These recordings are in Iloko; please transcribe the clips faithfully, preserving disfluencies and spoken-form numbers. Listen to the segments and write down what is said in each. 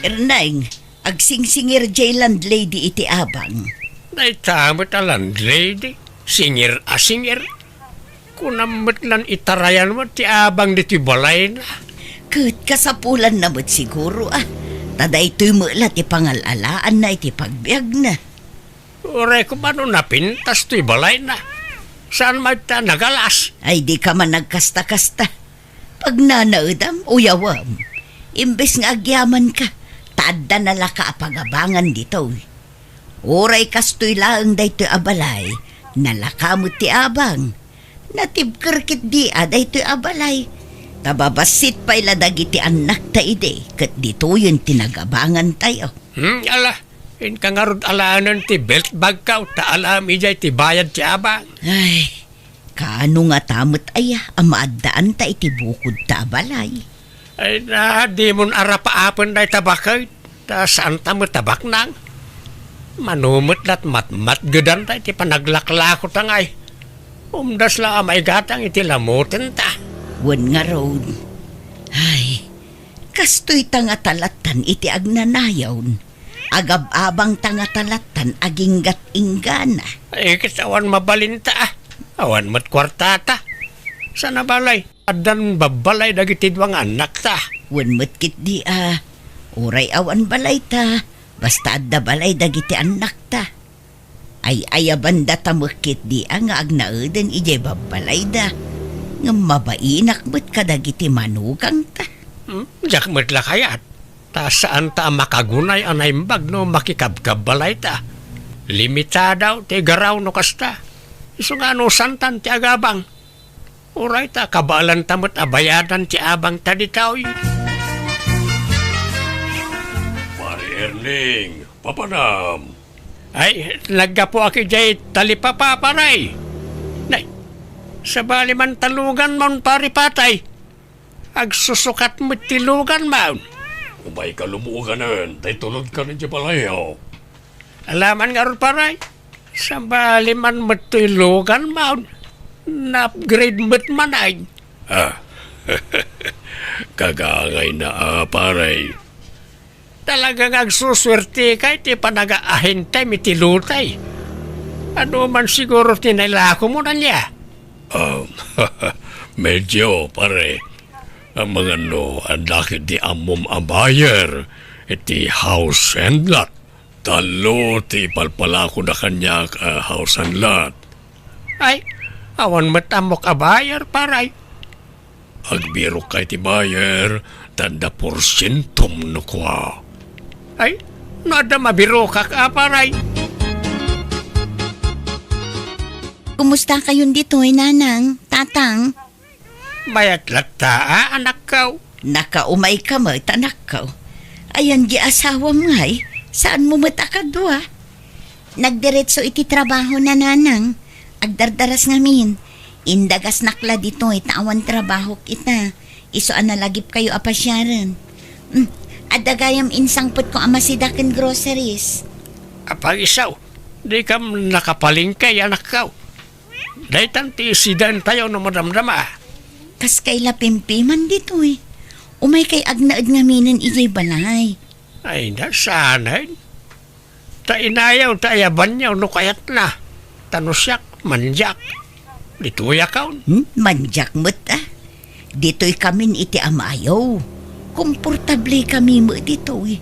Erneng, agsingsingir jay landlady iti abang. Dayta met a landlady, singir a singir. Kunam met lan itarayan met ti abang ditoy balayna. Ket kasapulanna met siguro, a. Ta daytoy met la ti pangal-alaanna iti pagbiagna. Uray koma no napintas toy balayna. Saan met ta nagalas? Ay, di ka man nagkasta-kasta. Pagnanaedam, uyawam. Imbes nga agyamanka, ta adda nalaka a pagabangan ditoy. Uray kastoy laeng daytoy a balay, nalaka met ti abang. Natibker ketdi a daytoy a balay. Ta babassit pay la dagiti annakta idi, ket ditoyen ti nagabangantayo. Hmm, ala, inka ngarud alaenen ti belt bagko, ta alaem idiay ti bayad ti abang. Ay, kaano ngata met aya a maaddaanta iti bukodta a balay? Ay na, dimon arapaapen dayta baket, ta saanta met a baknang. Mano met lat matmatgedanta iti panaglaklakota ngay. Umdas la a maigatang iti lamutenta. Wen ngarud, ay, kastoyta ngata lattan iti agnanayon. Agab-abangta ngata lattan aginggat inggana. Ay, ket awan mabalinta, a. Awan met kuartata. Saan a balay, addan babbalay dagiti dua nga annakta. Wen met ketdi a, uray awan balayta, basta adda balay dagiti annakta. Ay-ayabandata met ketdi a nga agnaeden idiay babbalayda. Ngem mabainak met kadagiti manugangta. Hmm, diak met la kayat. Ta saanta a makagunay a naimbag no makikabkabbalayta. Limitado ti garaw no kasta. Isu nga anusantan ti agabang. Uray ta kabaelanta met a bayadan ti abangta ditoy. Pare Erning, papanam. Ay, naggapuak idiay talipapa, pare. Nay, sabali man ta luganmon, pare Patay. Agsusukat met ti luganmon. Umayka lumuganen, ta itulodkan idiay balayyo. Alaman ngarud, pare. Sabali man met toy luganmon. Na-upgrade met man ay. Ah, kagangayna a, pare. Talaga nga agsusuertika iti panagaahintem iti lutay. Adu man siguro ti nailakomon ania? Um, medyo, pare. Amangan no, adda ketdi ammom a buyer iti house and lot. Tallo ti ipalpalakona kaniak a house and lot. Ay, awan met ammok a buyer, pare. Agbirokka iti buyer, ta adda porsientom no kua. Ay, no adda mabirokak a, pare. Kumustakayon ditoy, Nanang, Tatang? Mayat latta a, anakko. Nakaumayka met, anakko. Ayan di asawam ngay, saanmo met a kadua? Nagdiretso iti trabahona, Nanang. Agdardaras ngamin. Indagasnak la ditoy ta awan trabahok ita. Isu a nalagipkayo a pasiaren. Mm, adda gayam insangpetko a masida ken groceries. Apay isu, dikam nakapalengke, anakko. Daytan ti sidaentayo no madamdama. Kaskay la pimpiman ditoy. Umaykay agnaed ngaminen idiay balay. Ay, nasanen. Ta inayo, ta ayabanyo no kayatna. Ta no siak, mandiak. Ditoyakon. Hmm? Mandiak met, a. Ditoykamin iti amayo. Komportablekami met ditoy.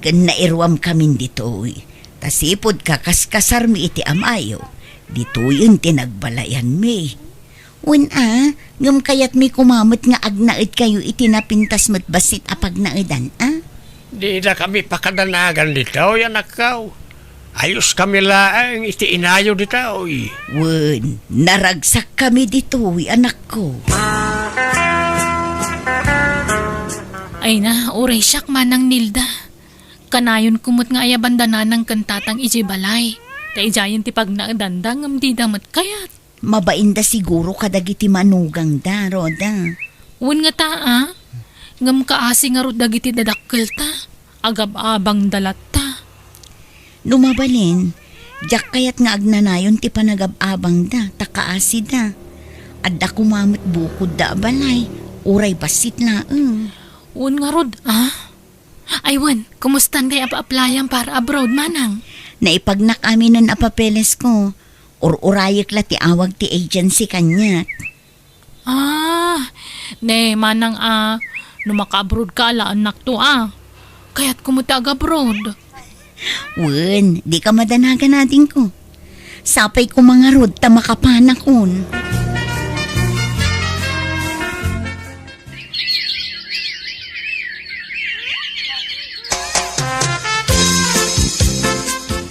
Ken nairuamkamin ditoy. Ta sipud kakaskasarmi iti amayo, ditoyen ti nagbalayanmi. Wen a, ngem kayatmi koma met nga agnaedkayo iti napintas met bassit a pagnaedan, a? Didakami pakadanagan ditoy, anakko. Ayoskami laeng iti inayo ditoy. Wen, naragsakkami ditoy, anakko. Ay na, uray siak, Manang Nilda. Kanayonko met nga ayabanda nanang ken tatang idiay balay. Ta idiayen ti pagnaedanda ngem dida met kayat. Mabainda siguro kadagiti manugangda, Rhoda. Wen ngata, a? Ngem kaasi ngarud dagiti dadakkelta. Agab-abangda latta. No mabalin, diak kayat nga agnanayon ti panagab-abangda, ta kaasida. Adda koma met bukodda a balay, uray bassit laeng. Wen ngarud, a? Ay wen, kumustan ngay a-apply-am para abroad, manang? Naipagnak aminen a papelesko. Ur-urayek la ti awag ti agency kaniak. Ah, ne, manang a, no maka-abroad ka, alaennakto a. Kayatko met ti ag-abroad. Wen, dika madanagan, adingko. Sapay ko mangarud ta makapanakon.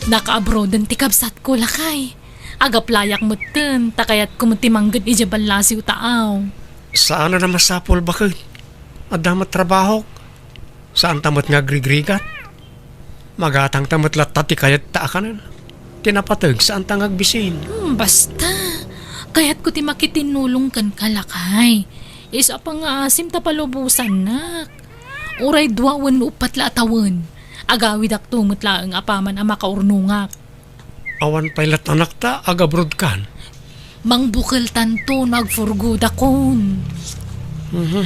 Naka-abroaden ti kabsatko, lakay. Ag-apply-ak metten, ta kayatko met ti mangged idiay ballasiw taaw. Saan a masapul, baket. Adda met trabahok. Saanta met nga agrigrigat. Magatangta met latta ti kayatta a kanen. Ti napateg, saanta nga agbisin. Hmm, basta. Kayatko ti makitinnulong kenka, lakay. Isu a pangngaasim ta palubosannak. Uray dua wenno uppat la a tawen, agawidakto met laeng apaman a makaurnongak. Awan pay latta anakta, ag-abroad kan? Mangbukeltanto no agfurgodakon. Mhm.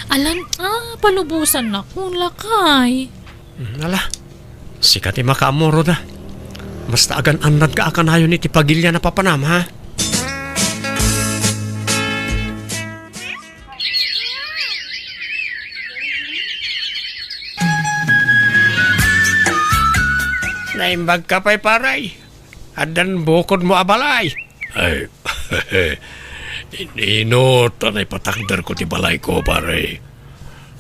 Alan, ah, palubosannakon, lakay. Mm, ala, sika ti makaammoda. Basta agan-annadka a kanayon iti pagilian a papanam, ha? Naimbagka pay, pare. Addan bukodmo a balay. Ay, in-inut ta naipatakderko ti balayko, pare.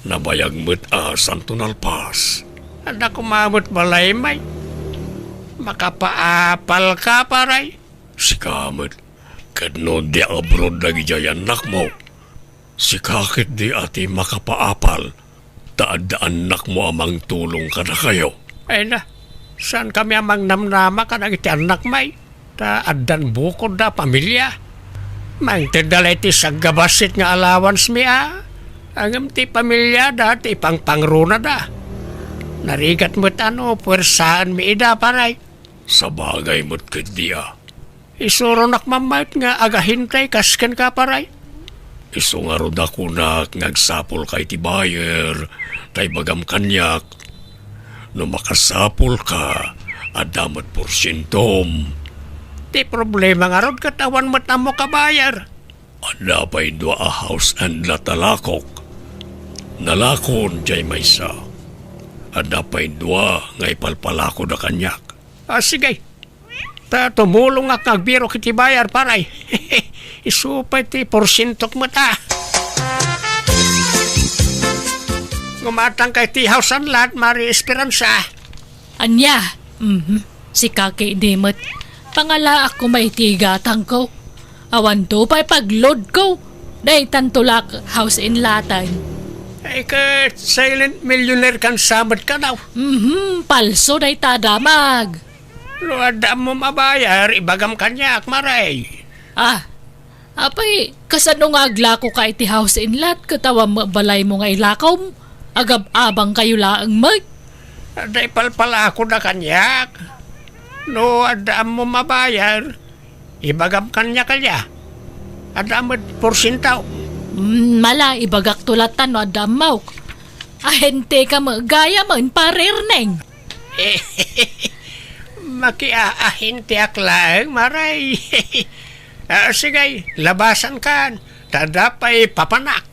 Nabayag met a santo nalpas. Adda koma met balay, may. Makapaapalka, pare. Sika met. Ket no di abroad dagidiay annakmo, sika ketdi a ti makapaapal, ta adda annakmo a mangtulong kadakayo. Ay na, saankami a mangnamnama kadagiti annakmi, ta addan bukodda a pamilia. Mangtedda la iti saggabasit nga allowancemi a, ngem ti pamiliada ti ipangpangronada. Narigat met a no puersaanmi ida, pare. Sabagay met ketdi a. Isuronak mammayt nga agahintay kas kenka, pare. Isu ngarud a kunak nga agsapulka iti buyer, ta ibagam kaniak. No makasapulka, adda met porsientom. Ti problema ngarud ket awan met ammok a buyer. Adda pay dua a house and lot a lakok. Nalakon diay maysa. Adda pay dua nga ipalpalakoda kaniak. Ah, sige. Ta tumulongak nga agbirok iti buyer, pare. Isu pay ti porsientok met a. Ngumatangka iti house and lot, Mari Esperanza. Ania? Mhm. Sika ketdi met. Pangalaak koma iti igatangko. Awanto pay pagloadko. Daytanto la house and lot-an. Ay, ket silent millionaire kan sa met kano. Mhm, palso dayta a damag. No adda ammom a buyer, ibagam kaniak, Mare. Ah, apay, kasano nga aglakoka iti house and lot ket awan met balaymo nga ilakawm? Agab-abangkayo laeng met. Adda ipalpalakoda kaniak. No adda ammom a buyer, ibagam kaniak, aya. Adda met porsiento. Mm, mala, ibagakto latta no adda ammok. Ahenteka met gayam, Pare Erneng. Makiaahinteak laeng, Mare. Ah, sige, labasankan. Ta adda pay papanak.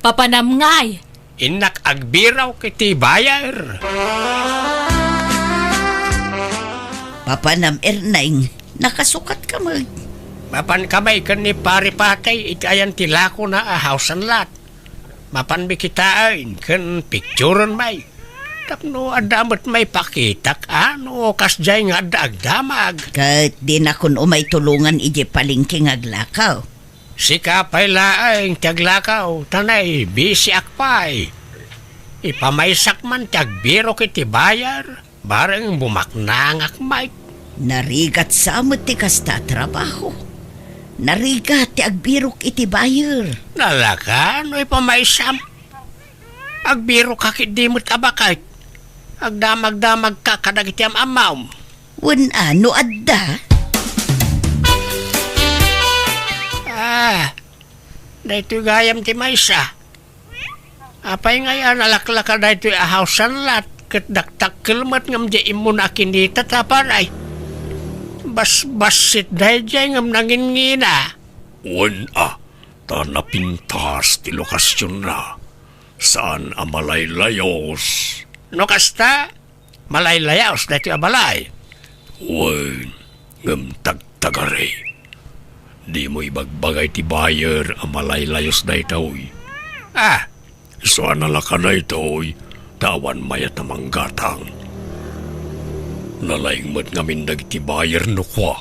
Papanam ngay. Innak agbirok iti buyer. Papanam, Erneng, nakasukatka met. Mapanka met ken ni Pare Patay iti ayan ti lakona a house and lot. Mapanmi kitaen ken picturen met. Tapno adda met maipakitak a no kasdiay nga adda agdamag. Ket dinakon umay tulongan idiay palengke nga aglakaw. Sika pay laeng ti aglakaw, ta naibisiak pay. Ipamaysak man ti agbirok iti buyer, bareng bumaknangak met. Narigat sa met ti kasta a trabaho. Narigat ti agbirok iti buyer. Nalaka no ipamaysam. Agbirokka ketdi met a baket. Agdamagdamagka kadagiti am-ammom. Wen a, no adda. Ah, daytoy gayam ti maysa. Apay ngay a nalaklaka daytoy a house and lot ket dakdakkel met ngem diay immuna a kinita ta, pare? Basbassit daydiay ngem nangingina. Wen a, ta napintas ti lokasionna. Saan a malaylayos. No kasta, malaylayos daytoy a balay. Wen, ngem tagtagari. Dimo ibagbagay ti buyer a malaylayos daytoy. Ah, isu a nalaka daytoy, ta awan mayat a manggatang. Nalaing met ngamin dagiti buyer no kua.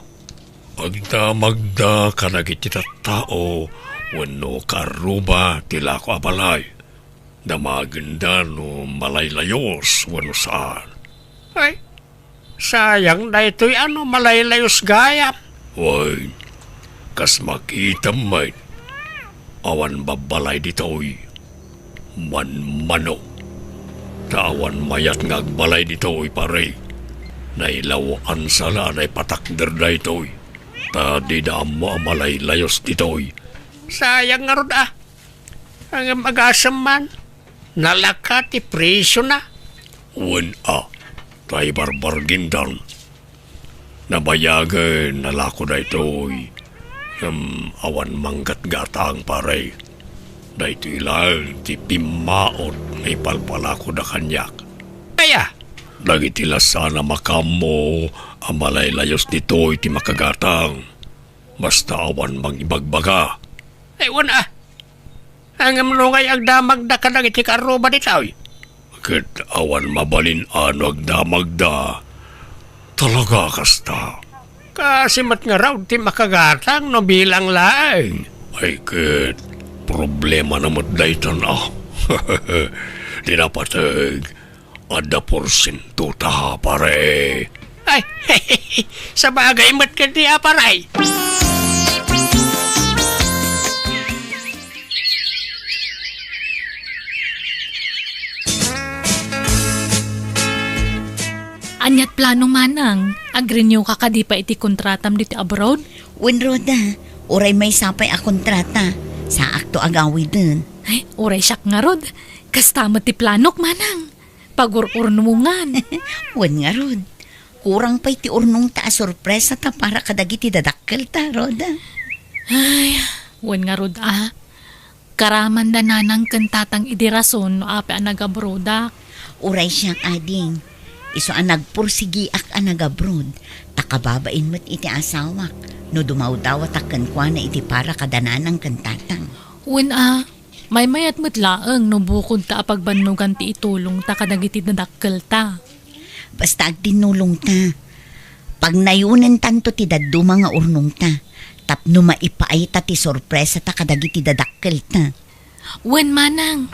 Agdamagda kadagiti tattao wenno kaarruba ti lako a balay. Damagenda no malaylayos wenno saan. Ay, sayang daytoy a no malaylayos gayam. Wen, kas makitam met, awan babbalay ditoy. Manmano. Ta awan mayat nga agbalay ditoy, pare. Nailaw a sala a naipatakder daytoy. Ta dida ammo a malaylayos ditoy. Sayang ngarud a. Ngem agasem man, nalaka ti presiona. Wen a, ta ibarbargendan. Nabayagen a lako daytoy. Ngem awan manggatgatang, pare. Daytoy laeng ti pimmaot nga ipalpalakoda kaniak. Aya? Dagiti la saan a makaammo a malaylayos ditoy ti makagatang. Basta awan mangibagbaga. Ay, wen a. Ngem no ngay agdamagda kadagiti kaarruba ditoy? Ket awan mabalin a no agdamagda. Talaga kasta. Kaasi met ngarud ti makagatang no bilang laeng. Ay ket, problemana met daytan a. Ti napateg, adda porsiento ta, pare. Ay, sabagay met ket ni a, pare. Aniat plano manang, agrenew ka kadi pay iti kontratam ditoy abroad? Wen, Roda, uray maysa pay a kontrata, saakto a gawiden. Ay, uray siak ngarud. Kasta met ti planok, manang. Pagur-urnumongan. Wen ngarud. Kurang pay ti urnongta a sorpresa ta para kadagiti dadakkelta, Roda. Ay, wen ngarud a. Karamanda nanang ken tatang idi rason no apay a nagabrodak. Uray siak, ading. Isu a nagpursigiak a nagabrod, ta kababain met iti asawak no dumawdawatak kenkuana iti para kada nanang ken tatang. Wen a, maymayat met laeng no bukodta a pagbannogan ti itulongta kadagiti dadakkelta. Basta agtinnulongta. Pagnayonentanto ti dadduma nga urnongta, tapno maipaayta ti sorpresata kadagiti dadakkelta. Wen manang.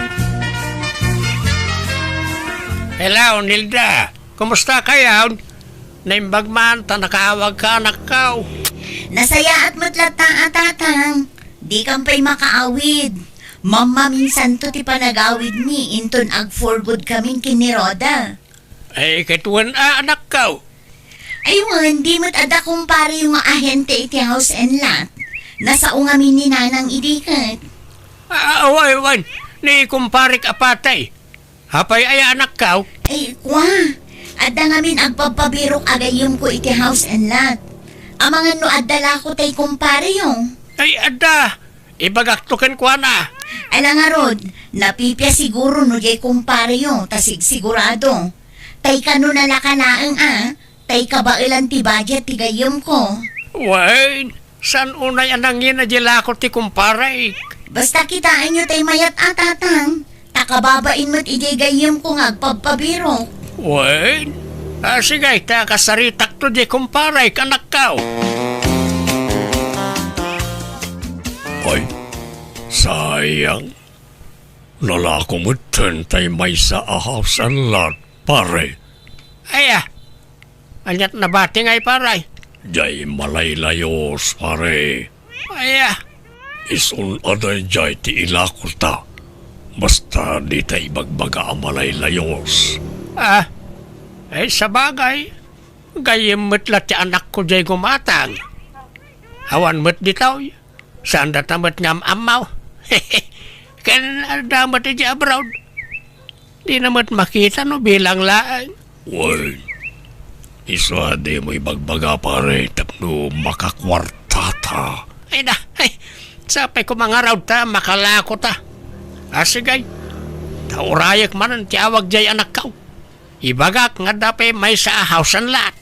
Hello, Nilda. Kumusta kayon? Naimbag man ta nakaawagka, anakko. Nasayaat met latta a tatang. Dikam pay makaawid. Mammaminsanto ti panagawidmi inton ag-for good kamin ken ni Roda. Ay, ket wen a, anakko. Ay wen, di met adda kumpareyo nga ahente iti house and lot. Nasao ngamin ni nanang idi ket. Ah, wen, wen. Ni kumparek a patay. Apay aya, anakko? Ay, kua. Adda ngamin agpabpabirok a gayyemko iti house and lot. Amangan no adda lako tay kumpareyo. Ay, adda. Ibagakto kenkuana. Ala ngarud, napipia siguro no diay kumpareyo, ta sigsigurado. Tay kano nalaka laeng a, tay kabaelan ti budget ti gayyemko. Wen, saan unay a nangina diay lako ti kumparek? Basta kitaenyo tay mayat a tatang, ta kababain met idiay gayyemko nga agpabpabirok. Wen, a, sige, ta kasaritakto diay kumparek, anakko. Ay, sayang. Nalako metten tay maysa a house and lot, pare. Aya, aniat nabati ngay, pare? Diay malaylayos, pare. Aya. Isun a daydiay ti ilakota. Basta dita ibagbaga a malaylayos. Ah, ay sabagay. Gayyem met la ti anakko diay gumatang. Awan met ditoy. Saanda ta met nga am-ammo. Ken adda met idiay abroad. Dina met makita no bilang laeng. Wen, isu a dimo ibagbaga, pare, tapno makakuartata. Ay na, ay, sapay ko mangarud ta makalako ta. A, sige. Ta urayek manen ti awag diay anakko. Ibagak nga adda pay maysa a house and lot.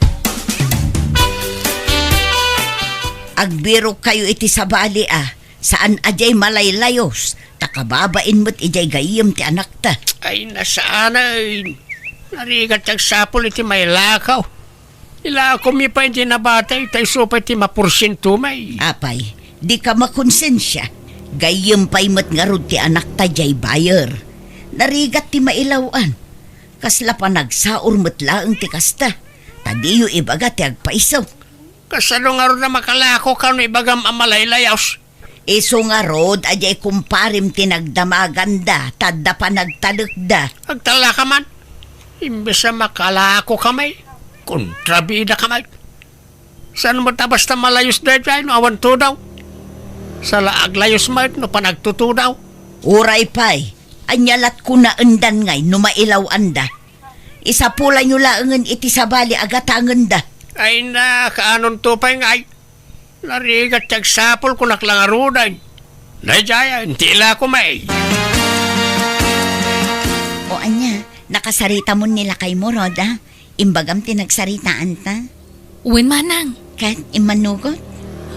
Agbirokkayo iti sabali a, saan a diay malaylayos, ta kababain met idiay gayyem ti anakta. Ay, nasaanay. Narigat ti agsapul iti mailakaw. Ilakom mi pay iti nabatay, ta isu pay ti maporsiento may. Apay, dika makonsensia. Gayyem pay met ngarud ti anakta diay buyer. Narigat ti mailaw-an. Kasla panagsaur met laeng ti kasta, ta diyo ibaga ti agpaiso. Kasano ngarud a makalako kano ibagam a malaylayos? Isu ngarud a diay kumparem ti nagdamaganda, ta adda panagtalekda. Agtalaka man. Imbes a makalako kami, kontrabida kami. Saan met a basta malayos daydiay no awan tudaw? Saan la aglayos met no panagtutudaw? Uray pay, ania lat kunaendan ngay no mailaw-anda? Isapulanyo laengen iti sabali a gatangenda. Ay na, kaanonto pay ngay? Narigat ti agsapul, kunak la ngaruden. Daydiay, inti la kumay. O ania, nakasaritamon ni lakaymo, Rhoda? Imbagam ti nagsaritaanta? Wen, manang. Ket immanugot?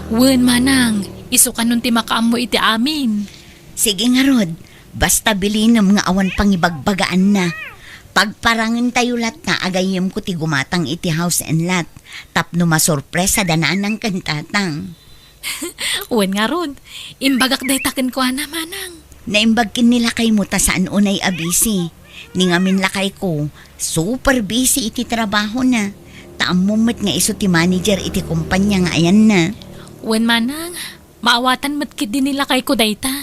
Wen, manang. Isu kanon ti makaammo iti amin. Sige ngarud, basta bilinem nga awan pangibagbagaanna. Pagparangentayo latta a gayyemko ti gumatang iti house and lot tapno masurpresada nanang ken tatang. Wen ngarud, imbagak dayta kenkuana, manang. Naimbag ken ni lakaymo ta saan unay a busy. Ni ngamin lakayko, super busy iti trabahona. Ta ammom met nga isu ti manager iti kompania nga ayanna. Wen, manang, maawatan met ketdi ni lakayko dayta.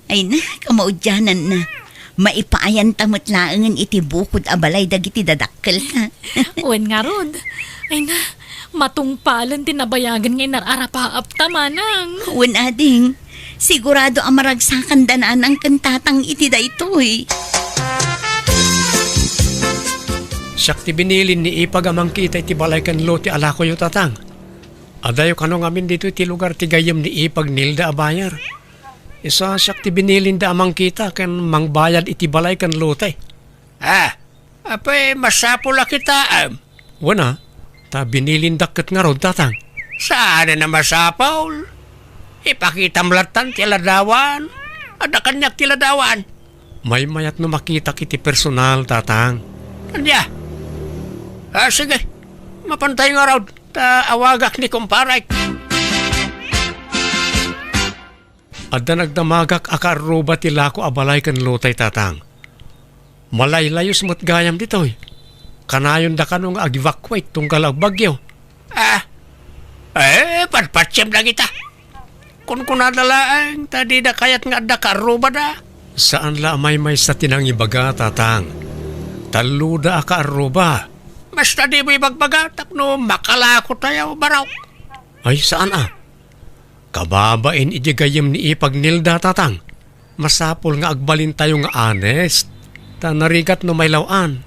Ay na, kamaudiananna. Maipaayanta met laengen iti bukod a balay dagiti dadakkelna. Wen ngarud. Ay na, matungpalen ti nabayagen nga inar-arapaapta, manang. Wen, ading. Sigurado a maragsakanda nanang ken tatang iti daytoy. Siak ti binilin ni Ipag a mangkita iti balay ken lote a lakoyo, tatang. Adayo kano ngamin ditoy ti lugar ti gayyem ni Ipag Nilda a buyer. Isu a siak ti binilinda a mangkita ken mangbayad iti balay ken lote. Ah, apay masapul a kitaem? Wen a, ta binilindak ket ngarud, tatang. Saanen a masapul? Ipakitam lattan ti ladawan. Adda kaniak ti ladawan. Maymayat no makitak iti personal, tatang. Ania? Ah, sige. Mapantayo ngarud, ta awagak ni kumparek. Adda nagdamagak a kaarruba ti lako a balay ken lotay, tatang. Malaylayos met gayam ditoy. Kanayonda kano nga ag-evacuate tunggal agbagyo. Ah, eh, patpatsem dagita. Kunkunada laeng ta dida kayat nga adda kaarrubada. Saan la a maymaysa ti nangibaga, tatang. Talloda a kaarruba. Basta dimo ibagbaga tapno makalako tayo, barok. Ay, saan a? Kababain iti gayyem ni Ipag Nilda, tatang. Masapul nga agbalintayo nga honest. Ta narigat no mailaw-an.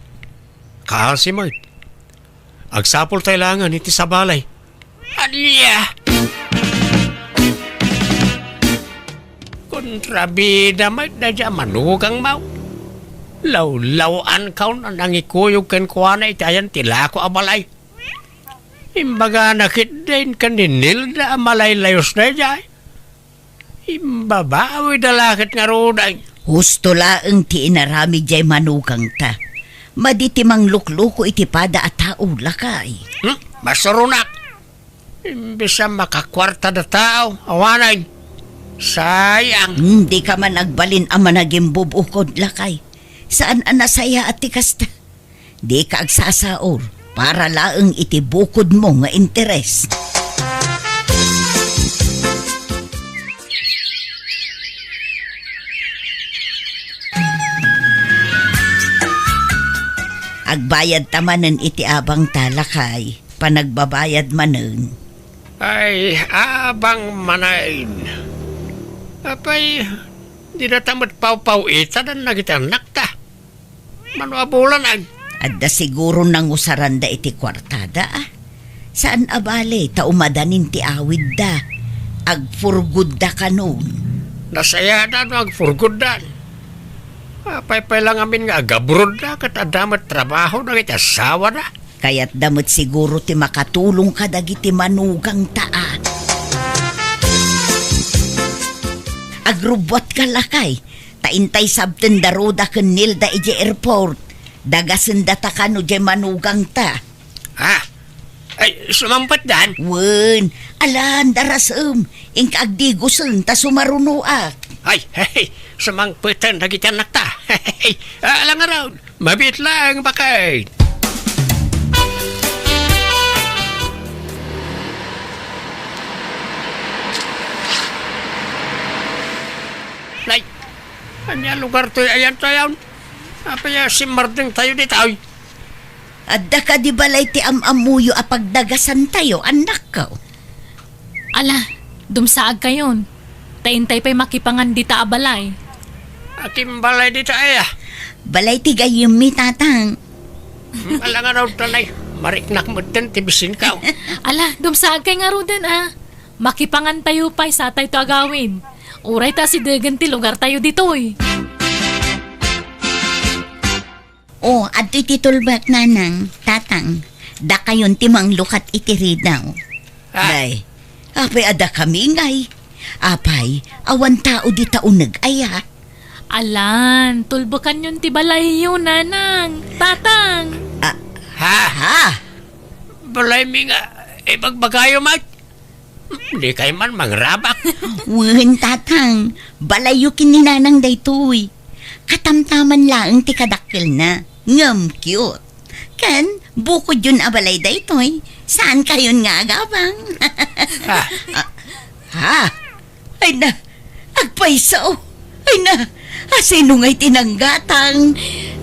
Kaasi met. Agsapul tay laengen iti sabali. Ania? Kontrabida met daydiay a manukangmo. Lawlaw-ankaw a nangikuyog kenkuana iti ayan ti lako a balay. Imbagana ketdin ken ni Nilda a malaylayos daydiay. Imbabawida la ket ngaruden. Husto laeng ti inaramid diay manukangta. Madi ti manglukloko iti pada a tao, lakay. Hmm? Masuronak. Imbes a makakuartada tao, awanen. Sayang. Hmm, dika man agbalin a managimbubukod, lakay. Saan a nasayaat ti kasta? Dika agsasaur para laeng iti bukodmo nga interes. Agbayadta manen iti abangta, lakay. Panagbabayad manen. Ay, abang manen. Apay, Di data met pawpaw-itadan dagiti annakta. Mano a bulan, ay? Adda siguro nangusaranda iti kuartada, a? Saan a bale, ta umadanin ti awidda. Agpurgudda kanon. Nasayada no agpurguddan. Apay pay la ngamin nga agabrodda ket adda met trabaho dagiti asawada? Kayatda met siguro ti makatulong kadagiti manugangta, a. Agrubbuatka, lakay, ta intay sabtenda Roda ken Nilda idiay airport. Dagasendata kano diay manugangta. Ha? Ay, sumangpetdan? Wen, alan, darasem. Inka agdigusen ta sumarunoak. Ay, hey, sumangpeten dagiti annakta. Ah, ala ngarud, mabiit laeng, baket. Nay, ania lugar toy ayan tayon? Apay a simmardengtayo ditoy? Adda kadi balay ti am-ammoyo a pagdagasantayo, annakko? Ala, dumsaagkayon. Ta intay pay makipangan dita a balay. Akin balay dita aya? Balay ti gayyemmi, tatang. Hmm, ala nga daw tanay. Mariknak metten ti bisinkaw. Ala, dumsaagkay ngaruden, a. Makipangantayo pay satayto agawid. Uray ta asidegen ti lugartayo ditoy. O, adtoy ti tulbek, nanang, tatang. Dakayon ti manglukat iti ridaw. Ah. Day, apay a dakami ngay? Apay, awan tao dita uneg aya? Alan, tulbekanyon ti balayyo, nanang, tatang. Ah, ha? Ha? Balaymi nga ibagbagayo met? Dikay man mangrabak. Wen, tatang. Balayyo ken ni nanang daytoy. Katamtaman laeng ti kadakkelna. Ngem cute. Ken, bukodyon a balay daytoy. Saankayon nga agabang. Ah. Ah, ha? Ay na, agpayso. Ay na, asino ngay ti nanggatang?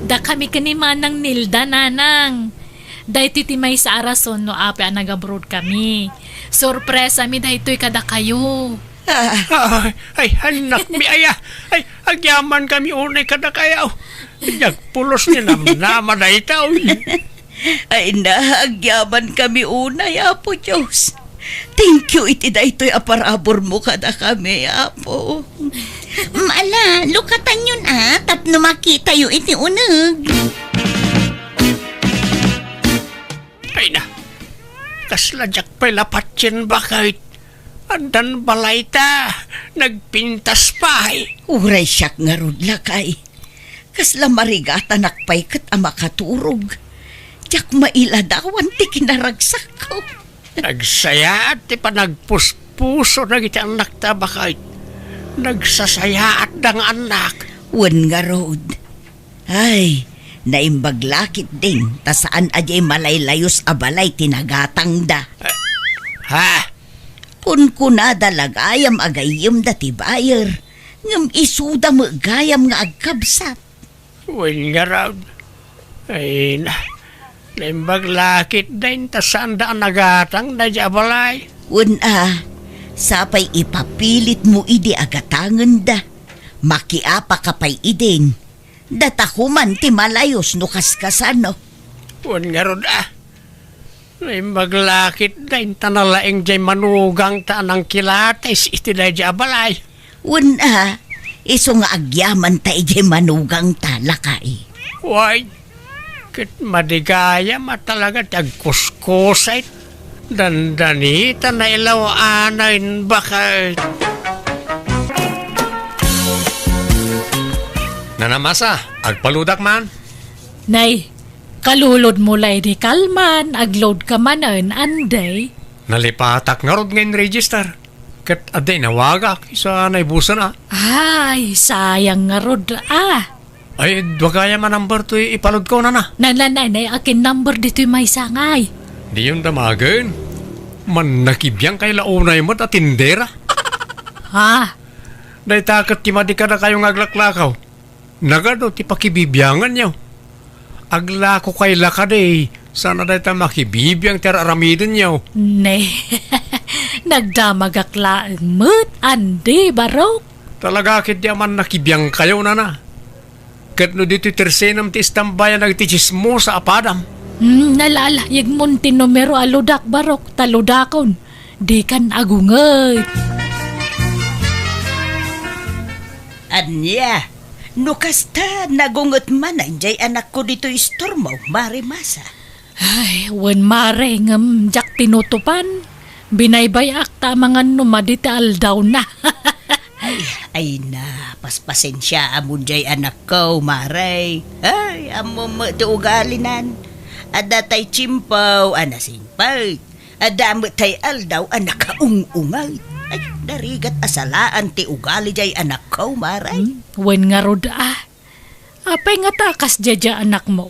Dakami ken ni Manang Nilda, nanang. Daytoy ti maysa a rason no apay a nagabroad kami. Sorpresami daytoy kadakayo. Ah. Ay, ay, annakmi aya. Ay, agyamankami unay kadakayo. Diak pulos ni namnama daytoy. Ay na, agyamankami unay, Apo Dios. Thank you iti daytoy a paraburmo kadakami, Apo. Mm, ala, lukatanyon a, tapno makitayo iti uneg. Ay na, kasla diak pay lapatien, baket. Addan balayta, nagpintas pay. Uray siak ngarud, lakay. Kasla marigatanak pay ket a makaturog. Diak mailadawan ti kinaragsakko. Nagsayaat ti panagpuspuso dagiti annakta, baket. Nagsasayaatda nga annak. Wen ngarud. Ay, naimbag la ketdin, ta saan a diay malaylayus a balay ti nagatangda. Eh, ha? Kunkunada la gayam a gayyemda ti buyer, ngem isuda met gayam nga agkabsat. Wen ngarud. Ay na, naimbag la ketdin ta saanda a nagatang daydiay a balay. Wen a, sapay ipapilitmo idi a gatangenda. Makiapaka pay idin. Datakoman ti malayus no kaskasano. Wen ngarud a. Naimbag la ketdin ta nalaing diay manugangta a nangkilatis iti daydiay a balay. Wen a, isu nga agyamanta idiay manugangta, lakay. Way, ket madi gayam a talaga ti agkuskusay. Dandanita nailaw-anay, baket. Nanamasa, agpaludak man. Nay, kalulodmo la idi kalman, agload ka manen, andi? Nalipatak ngarud nga in-register. Ket adda inawagak, isu a naibusen a. Ay, sayang ngarud a. Ay, dua gayam a number toy ipalodko, nana. Nananay, nay, akin number ditoy maysa ngay? Diyon damagen. Mannakibiang kay la unay met a tindera. Ha? Dayta ket ti madi kadakayo nga aglaklakaw. Nagadu ti pakibibianganyo. Aglako kay la kadi, saan a dayta makibibiang ti ar-aramidenyo. Ne, nagdamagak laeng met, andi, barok. Talaga ketdi a mannakibiangkayo, nana. Ket no ditoy tersenem ti istambayan dagiti tsismosa a padam. Hmm, nalalaygmon ti numero a ludak, Barok, ta ludakon. Dikan agunget. Ania? No kasta, nagunget manen jay anakko ditoy istormo, Mare Masa. Ay, wen, Mare, ngem diak tinutupan. Binaybay-ak ta amangan no madi ti aldawna. Ay, ay na, paspasensiaamon jay anakko, Mare. Ay, ammom met ti ugalinan. Adda tay tiempo a nasingpet. Adda met tay aldaw a nakaung-ungay. Ay, narigat a salaan ti ugali jay anakko, Mare. Hmm, wen ngarud a. Apay ngata a kasdiay anakmo?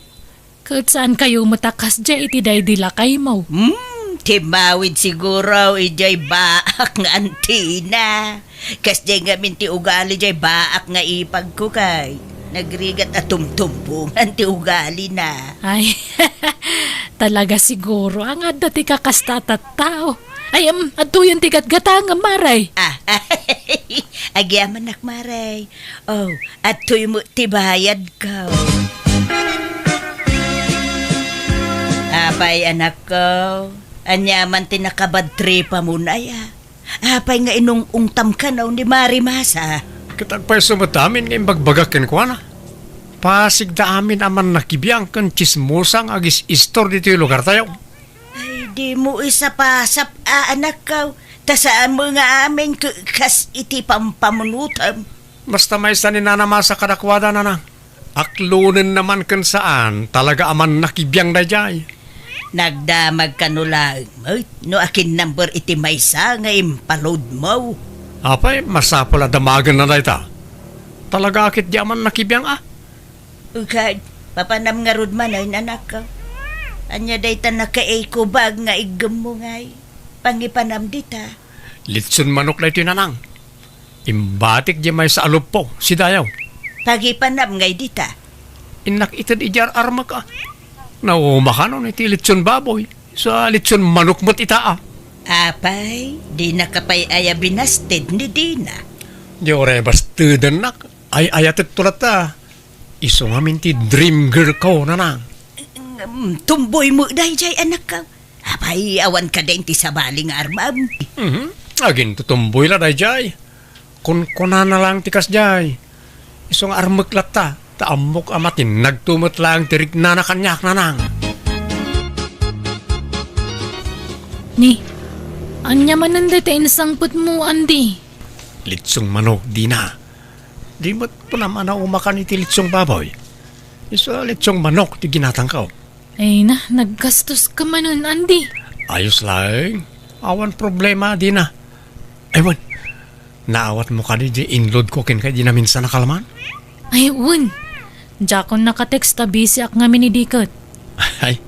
Ket saankayo met a kasdiay iti daydi lakaymo? Hmm, timmawid siguro idiay baak nga antina. Kasdiay ngamin ti ugali diay baak nga ipagko kay nagrigat a tumtumbongan ti ugalina. Ay, talaga siguro nga adda ti kakasta a tattao. Ay, em, adtoyen ti gatgatangem, Mare. Ah, agyamanak, Mare. Oh, adtoy met ti bayadko. Apay, anakko, ania man ti nakabadtripamon aya? Apay nga inung-ungtam kano ni Mare Masa? Ket agpayso met amin nga imbagbagak kenkuana. Pasigda amin a mannakibiang ken tsismosa nga agis-istor ditoy lugartayo. Ay, dimo isapasap a, anakko, ta saan met nga amin ke-, kas iti pampamunotem. Basta maysa ni Nana Masa kadakuada, Nanang. Aklonenna man ken saan, talaga a mannakibiang daydiay. Nagdamag kano laeng met no akin-number iti maysa nga impalodmo. Apay, masapul a damagenna dayta. Talaga a ketdi a mannakibiang a. Ukad, papanam ngarud manen, anakko. Ania dayta nakaikubag nga iggemmo ngay? Pangipanam dita. Litson manok daytoy, Nanang. Imbatik di maysa a luppo, sidayaw. Pagipanam ngay dita. Innak ited idi ar-armek a. Nauma kanon iti litson baboy. Sa litson manok met ita a. Apay, dinaka pay aya binasted ni Dina? Di uray bastedennak. Ay-ayatek to latta. Isu ngamin ti dream girl ko, Nanang. Ngem, tomboy met daydiay, anakko. Apay, awan kadi ti sabali nga armem? Mhm. Agintotomboy la daydiay. Kunkunana laeng ti kasdiay. Isu nga armek latta, ta ammok a matinnagto met laeng ti riknana kaniak, Nanang. Ni, ania manen dayta insangpetmo, Andy? Litsong manok, Dina. Di met kunam a naumakan iti litsong baboy. Isu a litsong manok ti ginatangko. Ay na, naggastos ka manen, Andy. Ayos laeng. Awan problema, Dina. Ay, wen. Naawatmo kadi di inload ko kenka idi naminsan a kalman? Ay, wen. Diakon nakatext ta busy-ak ngamin idi ket. Ay,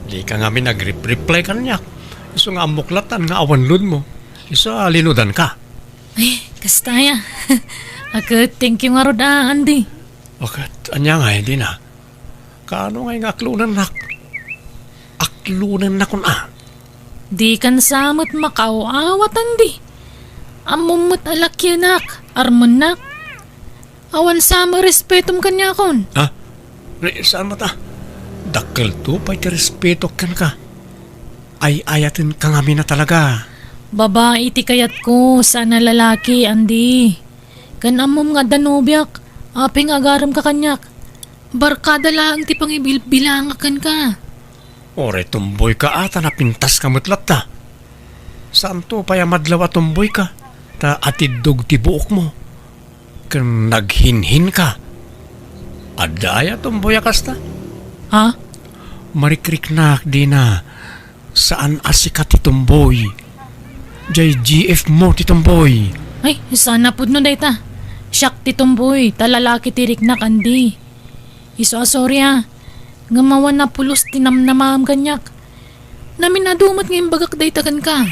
dika ngamin nagrep-reply kaniak. Isu nga ammok latta nga awan load mo. Isu a linudan ka. Ay, kasta aya. Aket, thank you ngarud a, Andy. Aket, ania ngay, Dina? Kaano ngay nga aklonennak? Aklonennak kun a. Dikan sa met makaaw-awat, Andy. Ammom met a lakienak, armennak. Awan sa met respetom kaniakon. Ha? Re, saan met a? Dakkelto pay ti respetok kenka. Ay-ayatenka ngamin a talaga. Babai ti kayatko, saan a lalaki, Andy. Ken ammom nga adda nobiak, apay nga agaremka kaniak. Barkada laeng ti pangibilbilangak kenka. Uray tomboyka a ta napintaska met latta. Saanto pay a madlaw a tomboyka, ta atiddog ti buokmo. Ken naghinhinka. Adda aya tomboy a kasta? Ha? Marikriknak, Dina. Saan a sika ti tomboy. Jay G F mo ti tomboy. Ay, saan a pudno dayta. Siak ti tomboy, ta lalaki ti riknak, Andy. Isu a sorry a. Ngem awan a pulos ti namnamaem kaniak. Namin-adu met nga imbagak dayta kenka.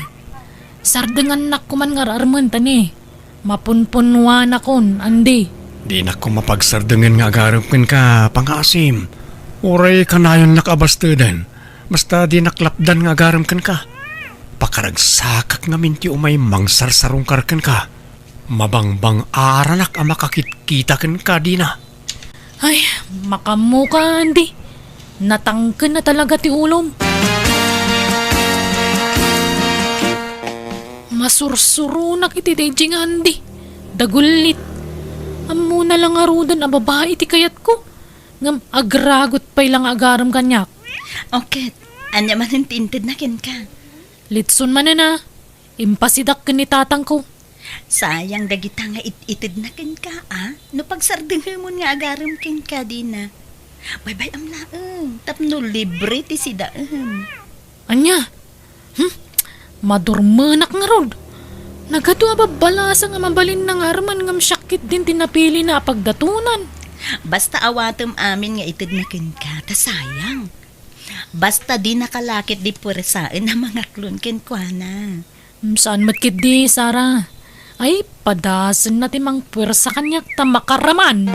Sardengannak koman nga ar-armen ta ni. Mapunpunnuanakon, Andy. Dinak koma pagsardengen nga agarem kenka, pangngaasim. Uray kanayonnak a basteden. Basta dinak lapdan nga agarem kenka. Pakaragsakak ngamin ti umay mangsarsarungkar kenka. Mabangbang-aranak a makakitkita kenka, Dina. Ay, makammoka, Andy. Natangken na talaga ti ulom. Masursuronak iti daydi nga Andy. Dagullit. Ammona la ngaruden a babai ti kayatko. Ngem agragot pay la nga agarem kaniak. O ket, ania manen ti intedna kenka? Litson manen a. Impasidak ken ni tatangko. Sayang dagita nga it-itedna kenka, a? No pagsardengem nga agarem kenka, Dina. Baybay-am laeng, tapno libre ti sidaem. Ania? Hmm? Madurmenak ngarud. Nagadu a babbalasa nga mabalinna nga armen ngem siak ketdin ti napilina a pagdatonan. Basta awatem amin nga itedna kenka, ta sayang. Basta dinaka la ketdi puersaen a mangaklon kenkuana. Hmm, saan met ketdi, Sara? Ay, padasenna ti mangpuersa kaniak ta makaraman.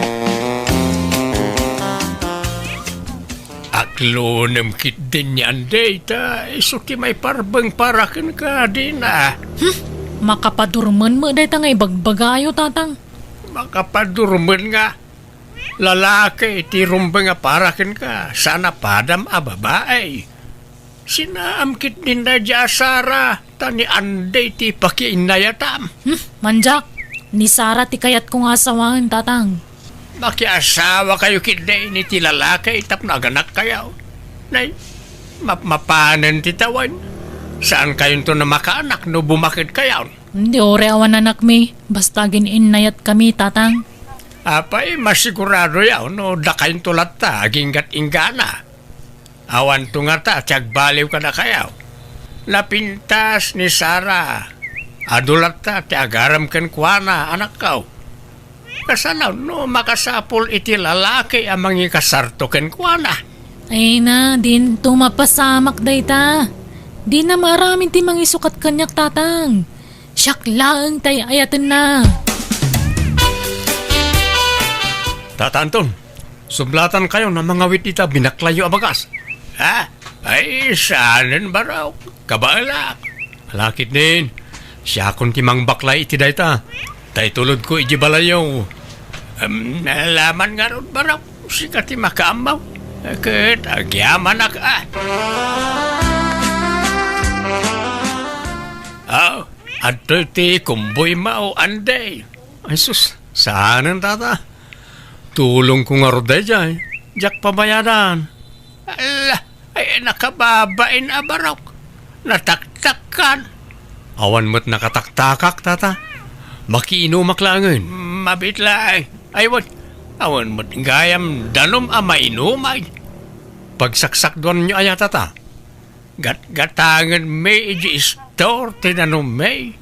Aklonem ketdin ni Andy ta isu ti maiparbeng para kenka, Dina. Hmm, makapadurmen met dayta nga ibagbagayo, tatang. Makapadurmen nga lalaki ti rumbeng a para kenka, saan a padam a babai. Sinaam ketdin daydi a Sara, ta ni Andy ti pakiinnayatam. Hmm, mandiak, ni Sara ti kayatko nga asawaen, tatang. Makiasawakayo ketdi iti lalaki tapno aganakkayo. Nay, mapmapanen ti tawen. Saankayonto a makaanak no bumakedkayon. Di uray awan anakmi, basta agin-innayatkami, tatang. Apay, masiguradoyo no dakayonto latta aginggat-inggana. Awanto ngata ti agbaliw kadakayo. Napintas ni Sara. Adu latta ti agarem kenkuana, anakko. Kasano no makasapul iti lalaki a mangikasarto kenkuana? Ay na, dinto mapasamak dayta. Dina maaramid ti mangisukat kaniak, tatang. Siak laeng ti ay-ayatenna. Tata Anton, sublatankayon a mangawit ita binaklayyo a bagas. Ha? Ay, saanen, barok. Kabaelak. Ala ketdin, siakon ti mangbaklay iti dayta. Ta itulodko idiay balayyo. Em, laman ngarud, barok. Sika ti makaammo. Ket agyamanak a. Ah, adtoy ti kumboymo, Andy. Ay sus, saanen, tata. Tulongko ngarud daydiay. Diak pabayadan. Ala, ay, nakababain a barok. Nataktakkan. Awan met nakataktakak, tata. Makiinumak laengen. Mabiit laeng. Ay, wen, awan met gayam danum a mainumay. Pagsaksakduanyo aya, tata? Gatgatangenmi idiay istor ti danummi.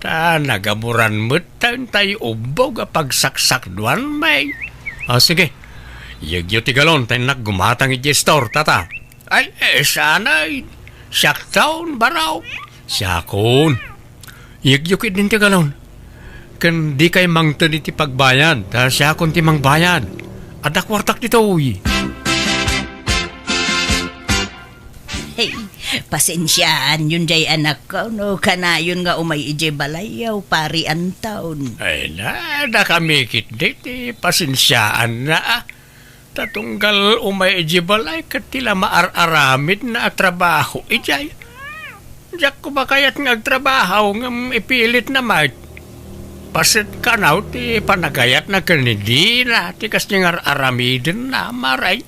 Ta nagaburan met ta intay ubbog a pagsaksakduanmi. Ah, sige. Iyegyo ti galon ta innak gumatang idiay istor, tata. Ay, eh, sanay. Siakton, barok. Siakon. Iyegyo ketdin ti galon. Ken dikay mangted iti pagbayad, ta siakon ti mangbayad. Adda kuartak ditoy. Hey, pasensiaanyon jay anakko no kanayon nga umay idiay balayyo, Pari Anton. Ay na, dakami ketdi ti pasensiaanna, a. Ta tunggal umay idiay balay ket ti la maar-aramidna a trabaho idiay. Diak koma kayat nga agtrabaho ngem ipilitna met. Paset kano ti panagayatna ken ni Dina ti kasdiay nga ar-aramidenna, maray.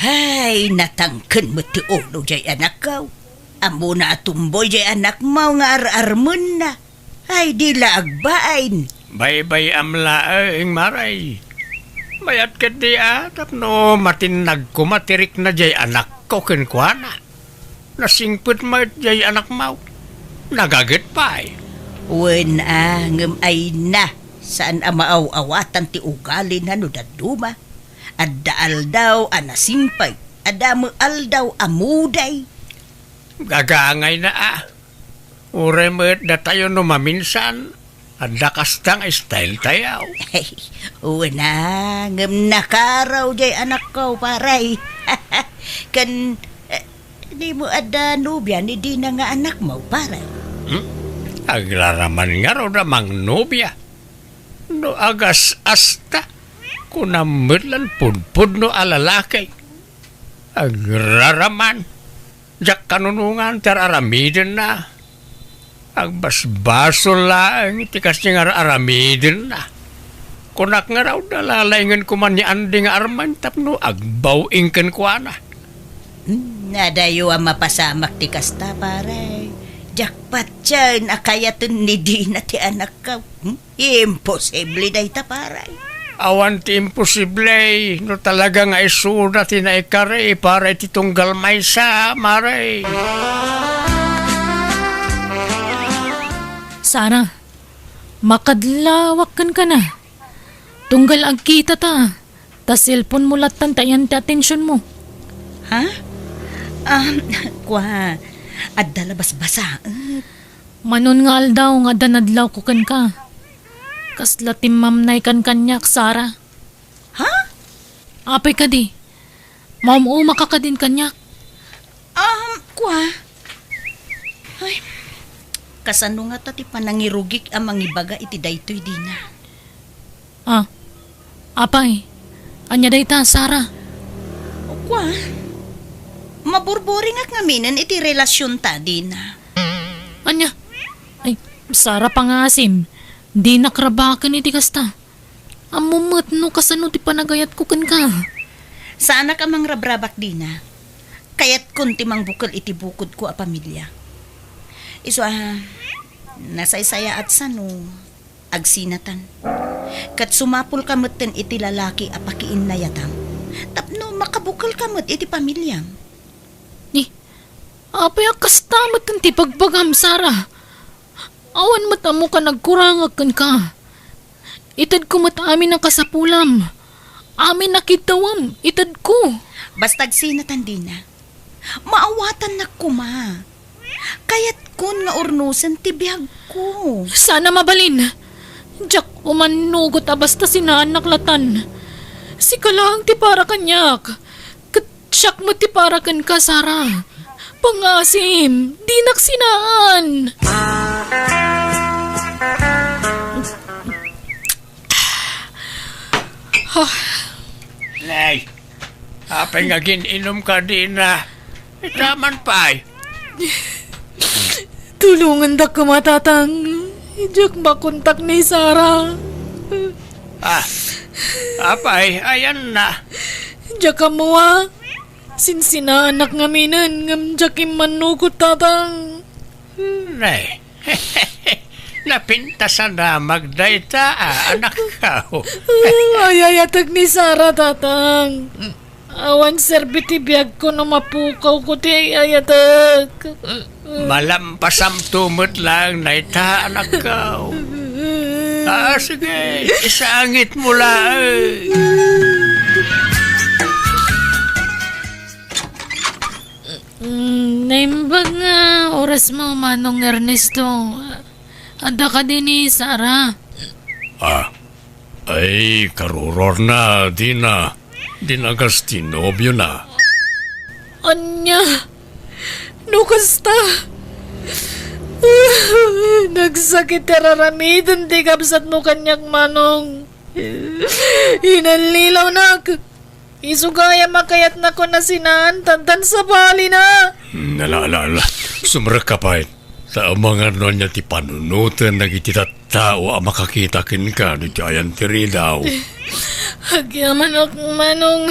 Hay, natangken met ti ulo jay anakko. Ammona a tumboy jay anakmo nga ar-armenna. Ay, di la agbain. Baybay-am laeng, maray. Mayat ketdi a tapno matinnag koma ti rikna jay anakko kenkuana. Nasingpet met jay anakmo. Nagaget pay. Wen a, ngem ay na, saan a maaw-awatan ti ugalina no dadduma. Adda aldaw a nasingpet, adda met aldaw a muday. Gagangayna a. Uray met datayo no maminsan, adda kasta nga style tayo. Wen a, ngem nakaraw jay anakko, paray. Ken, eh, dimo adda nobia ni Dina nga anakmo, paray? Hmm? Agraraman ngarud a mangnobia. No agas-asta, kunam met lan pudpudno a lalaki. Agraraman. Diak kanunongan ti ar-aramidenna. Agbasbasol laeng ti kasdi nga ar-aramidenna. Kunak ngarud a lalaingenko man ni Andy nga Arman tapno agbaw-ing kenkuana. Hmm, adayo a mapasamak ti kasta, pare. Diak patien a kayaten ni Dina ti anakko. Hmm? Imposible dayta, pare. Awan ti imposible no talaga nga isuda ti naikari para iti tunggal maysa, mare. Sara, makadlawak kenka na. Tunggal agkita ta, ta cellphone mo lattan ti ayan ti atensiyon mo. Ha? Um, kua, adda la basbasaek. Manon nga aldaw nga adda nadlawko kenka. Kasla timmamnaykan kaniak, Sara. Ha? Apay kadi? Maum-umaka kadin kaniak? Um, kua? Ay, kasano ngata ti panangirugik a mangibaga iti daytoy, Dina? Ah, apay, ania dayta, Sara? Kua, maburburingak ngaminen iti relasionta, Dina. Ania? Ay, Sara, pangasim, dinak rabaken iti kasta. Ammom met no kasano ti panagayatko kenka. Saanak a mangrabrabak, Dina. Kayatkon ti mangbukel iti bukodko a pamilia. Isu a, nasaysayaat sano, agsinatan. Ket sumapulka metten iti lalaki a pakiinnayatam tapno makabukelka met iti pamiliam. Ni, apay a kasta metten ti bagbagam, Sara? Awan met ammoka nagkurangak kenka. Itedko met amin a kasapulam. Amin a kiddawam, itedko. Basta agsinatan, Dina. Maawatannak koma. Kayatkon nga urnosen ti biagko. Saan a mabalin. Diak umannugot a basta sinaannak latan. Sika laeng ti para kaniak. Ket siak met ti para kenka, Sara. Pangasim, dinak sinaan. Ah. Nay, apay nga agin-inumka, Dina? Ita man pay. Tulongandak koma, Tatang. Diak makontak ni Sara. Ah, apay, ayanna? Diak ammo a. Sinsinaanak ngaminen, ngem diak immannugot, Tatang. Nay, napintasan a magdayta, ah, anakko. Ay, ayatek ni Sara, Tatang. Awan serbi ti biagko no mapukawko ti ay-ayatek. Malampasamto met laeng dayta, anakko. Ah, sige, isangitmo laeng. Mm, naimbag nga orasmo, Manong Ernesto. Adda kadi ni Sara? Ah, ay, karuruarna, Dina. Dinagas ti nobiona. Ania? No kasta? Nagsakit ti ar-aramiden ti kabsatmo kaniak, Manong. Inallilawnak. Isu gayam a kayatnakon a sinaantan tan sabalina. Hmm, ala, ala, ala. Sumrekka pay. Ta amangan no ania ti panunoten dagiti tattao a makakita kenka no iti ayan ti ridaw. Agyamanak, Manong.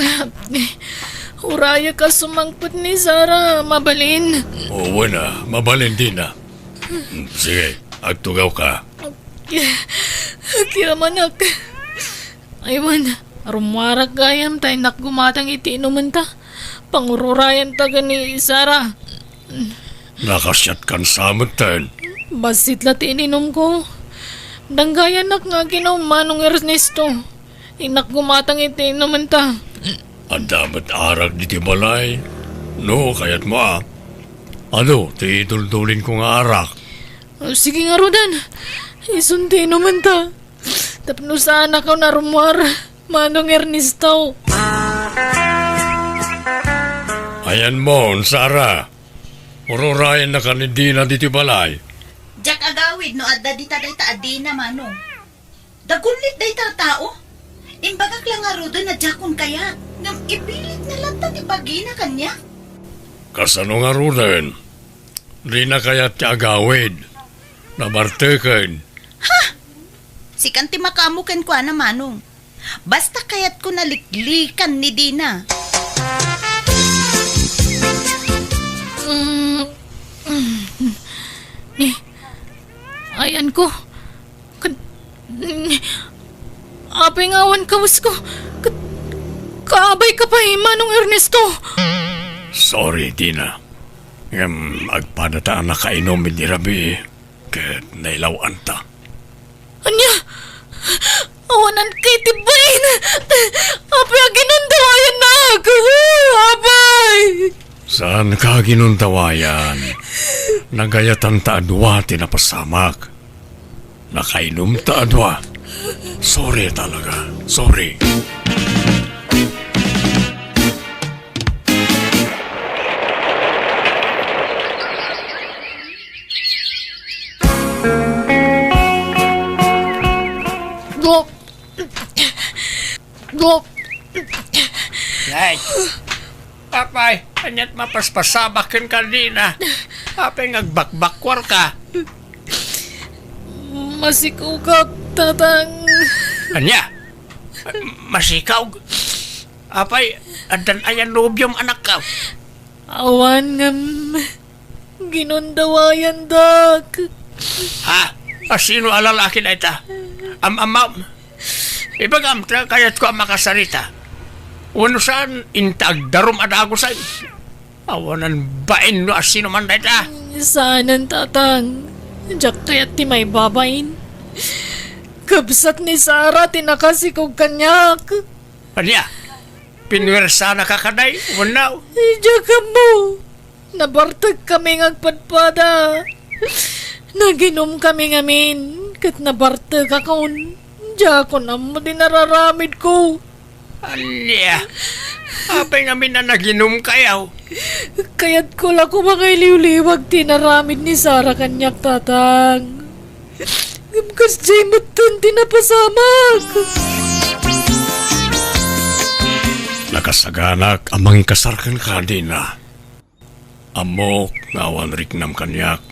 Urayek a sumangpet ni Sara. Mabalin. O, wen a, mabalin, Dina. Hmm, sige, agtugawka. Agyamanak. Ay wen, rummuarak gayam ta innak gumatang iti inumenta. Pangururayanta ken ni Sara. Nakasiatkan sa metten. Bassit la ti ininumko. Danggayannak nga aginum, Manong Ernesto. Innak gumatang iti inumenta. Adda met arak ditoy balay. No, kayatmo a. Adu ti itultulinko nga arak. Sige ngaruden. Isun ti inumenta. Tapno saanakon a rummuar, Manong Ernesto. Ayanmon, Sara. Ururayennaka ni Dina ditoy balay. Diak agawi, No adda dita dayta a Dina, Manong. Dagulit dayta a tao. Imbagak la ngaruden a diakon kayat, ngem ipilitna latta ti bagina kaniak. Kasano ngaruden? Dina kayat ti agawid. Nabarteken. Ha? Sikan ti makaammo kenkuana, Manong. Basta kayatko naliklikan ni Dina. Mm, mm, ni, ayanko. Kat-, ni, apay nga awan kawesko. Kat-, kaabayka pay, Manong Ernesto. Sorry, Dina. Ngem agpadata a nakainom idi rabii. Ket nailaw-anta. Ania? Awanan kay ti bain! Apay a ginundawayannak? Apay! Saanka a ginundawayan. Nagayatanta a dua ti napasamak. Nakainumta a dua. Sorry talaga. Sorry. Dok. Dok. Nay. Apay, ania't mapaspasamak kenka, Dina? Apay nga agbakbakkuarka? Masikugak, Tatang. Ania? Masikaw? Apay, addan aya nobiom, anakko? Awan ngem ginundawayandak. Ha? Asino a lalaki dayta? Am-amam? Ibagam ta kayatko a makasarita. Wenno saan, inta agdarum a dagusen. Awanan bain no asino man dayta. Saanen, Tatang. Diak kayat ti maibabain. Kabsat ni Sara ti nakasikog kaniak. Ania? Pinuwersanaka kadi wenno? Diak ammo. Nabartekami nga agpadpada. Naginumkami ngamin, ket nabartekakon. Diakon ammo ti nararamidko. Ania? Apay ngamin a naginumkayo? Kayatko la koma nga iliwliwag ti inaramid ni Sara kaniak, Tatang. Ngem kasdiay metten ti napasamak. Nakasaganak a mangikasar kenka, Dina. Ammok nga awan riknam kaniak,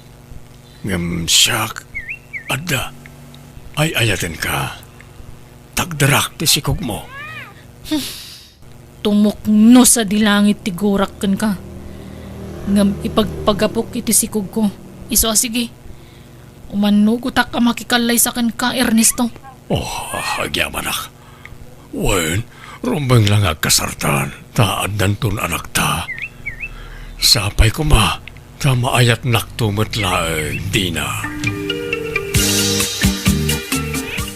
ngem siak, adda, ay-ayatenka. Takderak ti sikogmo. Tumukno sadi langit ti gurak kenka, ngem ipagpagapok iti sikogko. Isu a sige, umannugotak a makikallaysa kenka, Ernesto. Oh, agyamanak. Wen, rumbeng la nga agkasartan, ta addanton anakta. Sapay koma, ta maayatnakto met laeng, Dina.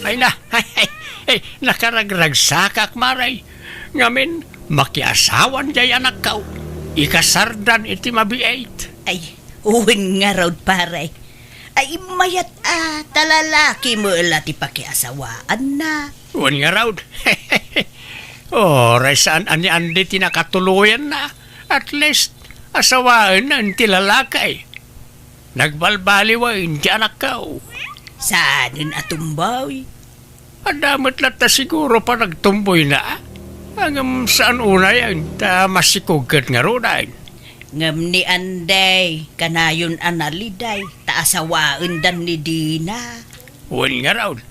Ay na, ay, ay, ay, nakaragragsakak, Mare. Ngamin, makiasawan diay anakko. Ikasardan iti mabiit. Ay, wen ngarud, pare. Ay, mayat a, ta lalaki met la ti pakiasawaanna. Wen ngarud. Uray saan a ni Andy ti nakatuloyanna. At least, asawaenna ti lalaki. Nagbalbaliwen ti anakko. Saanen a tumboy? Adda met latta siguro panagtumboyna. Ngem saan unayen ta masikog ket ngaruden. Ngem ni Andy, kanayon a naliday, ta asawaendan ni Dina. Wen ngarud.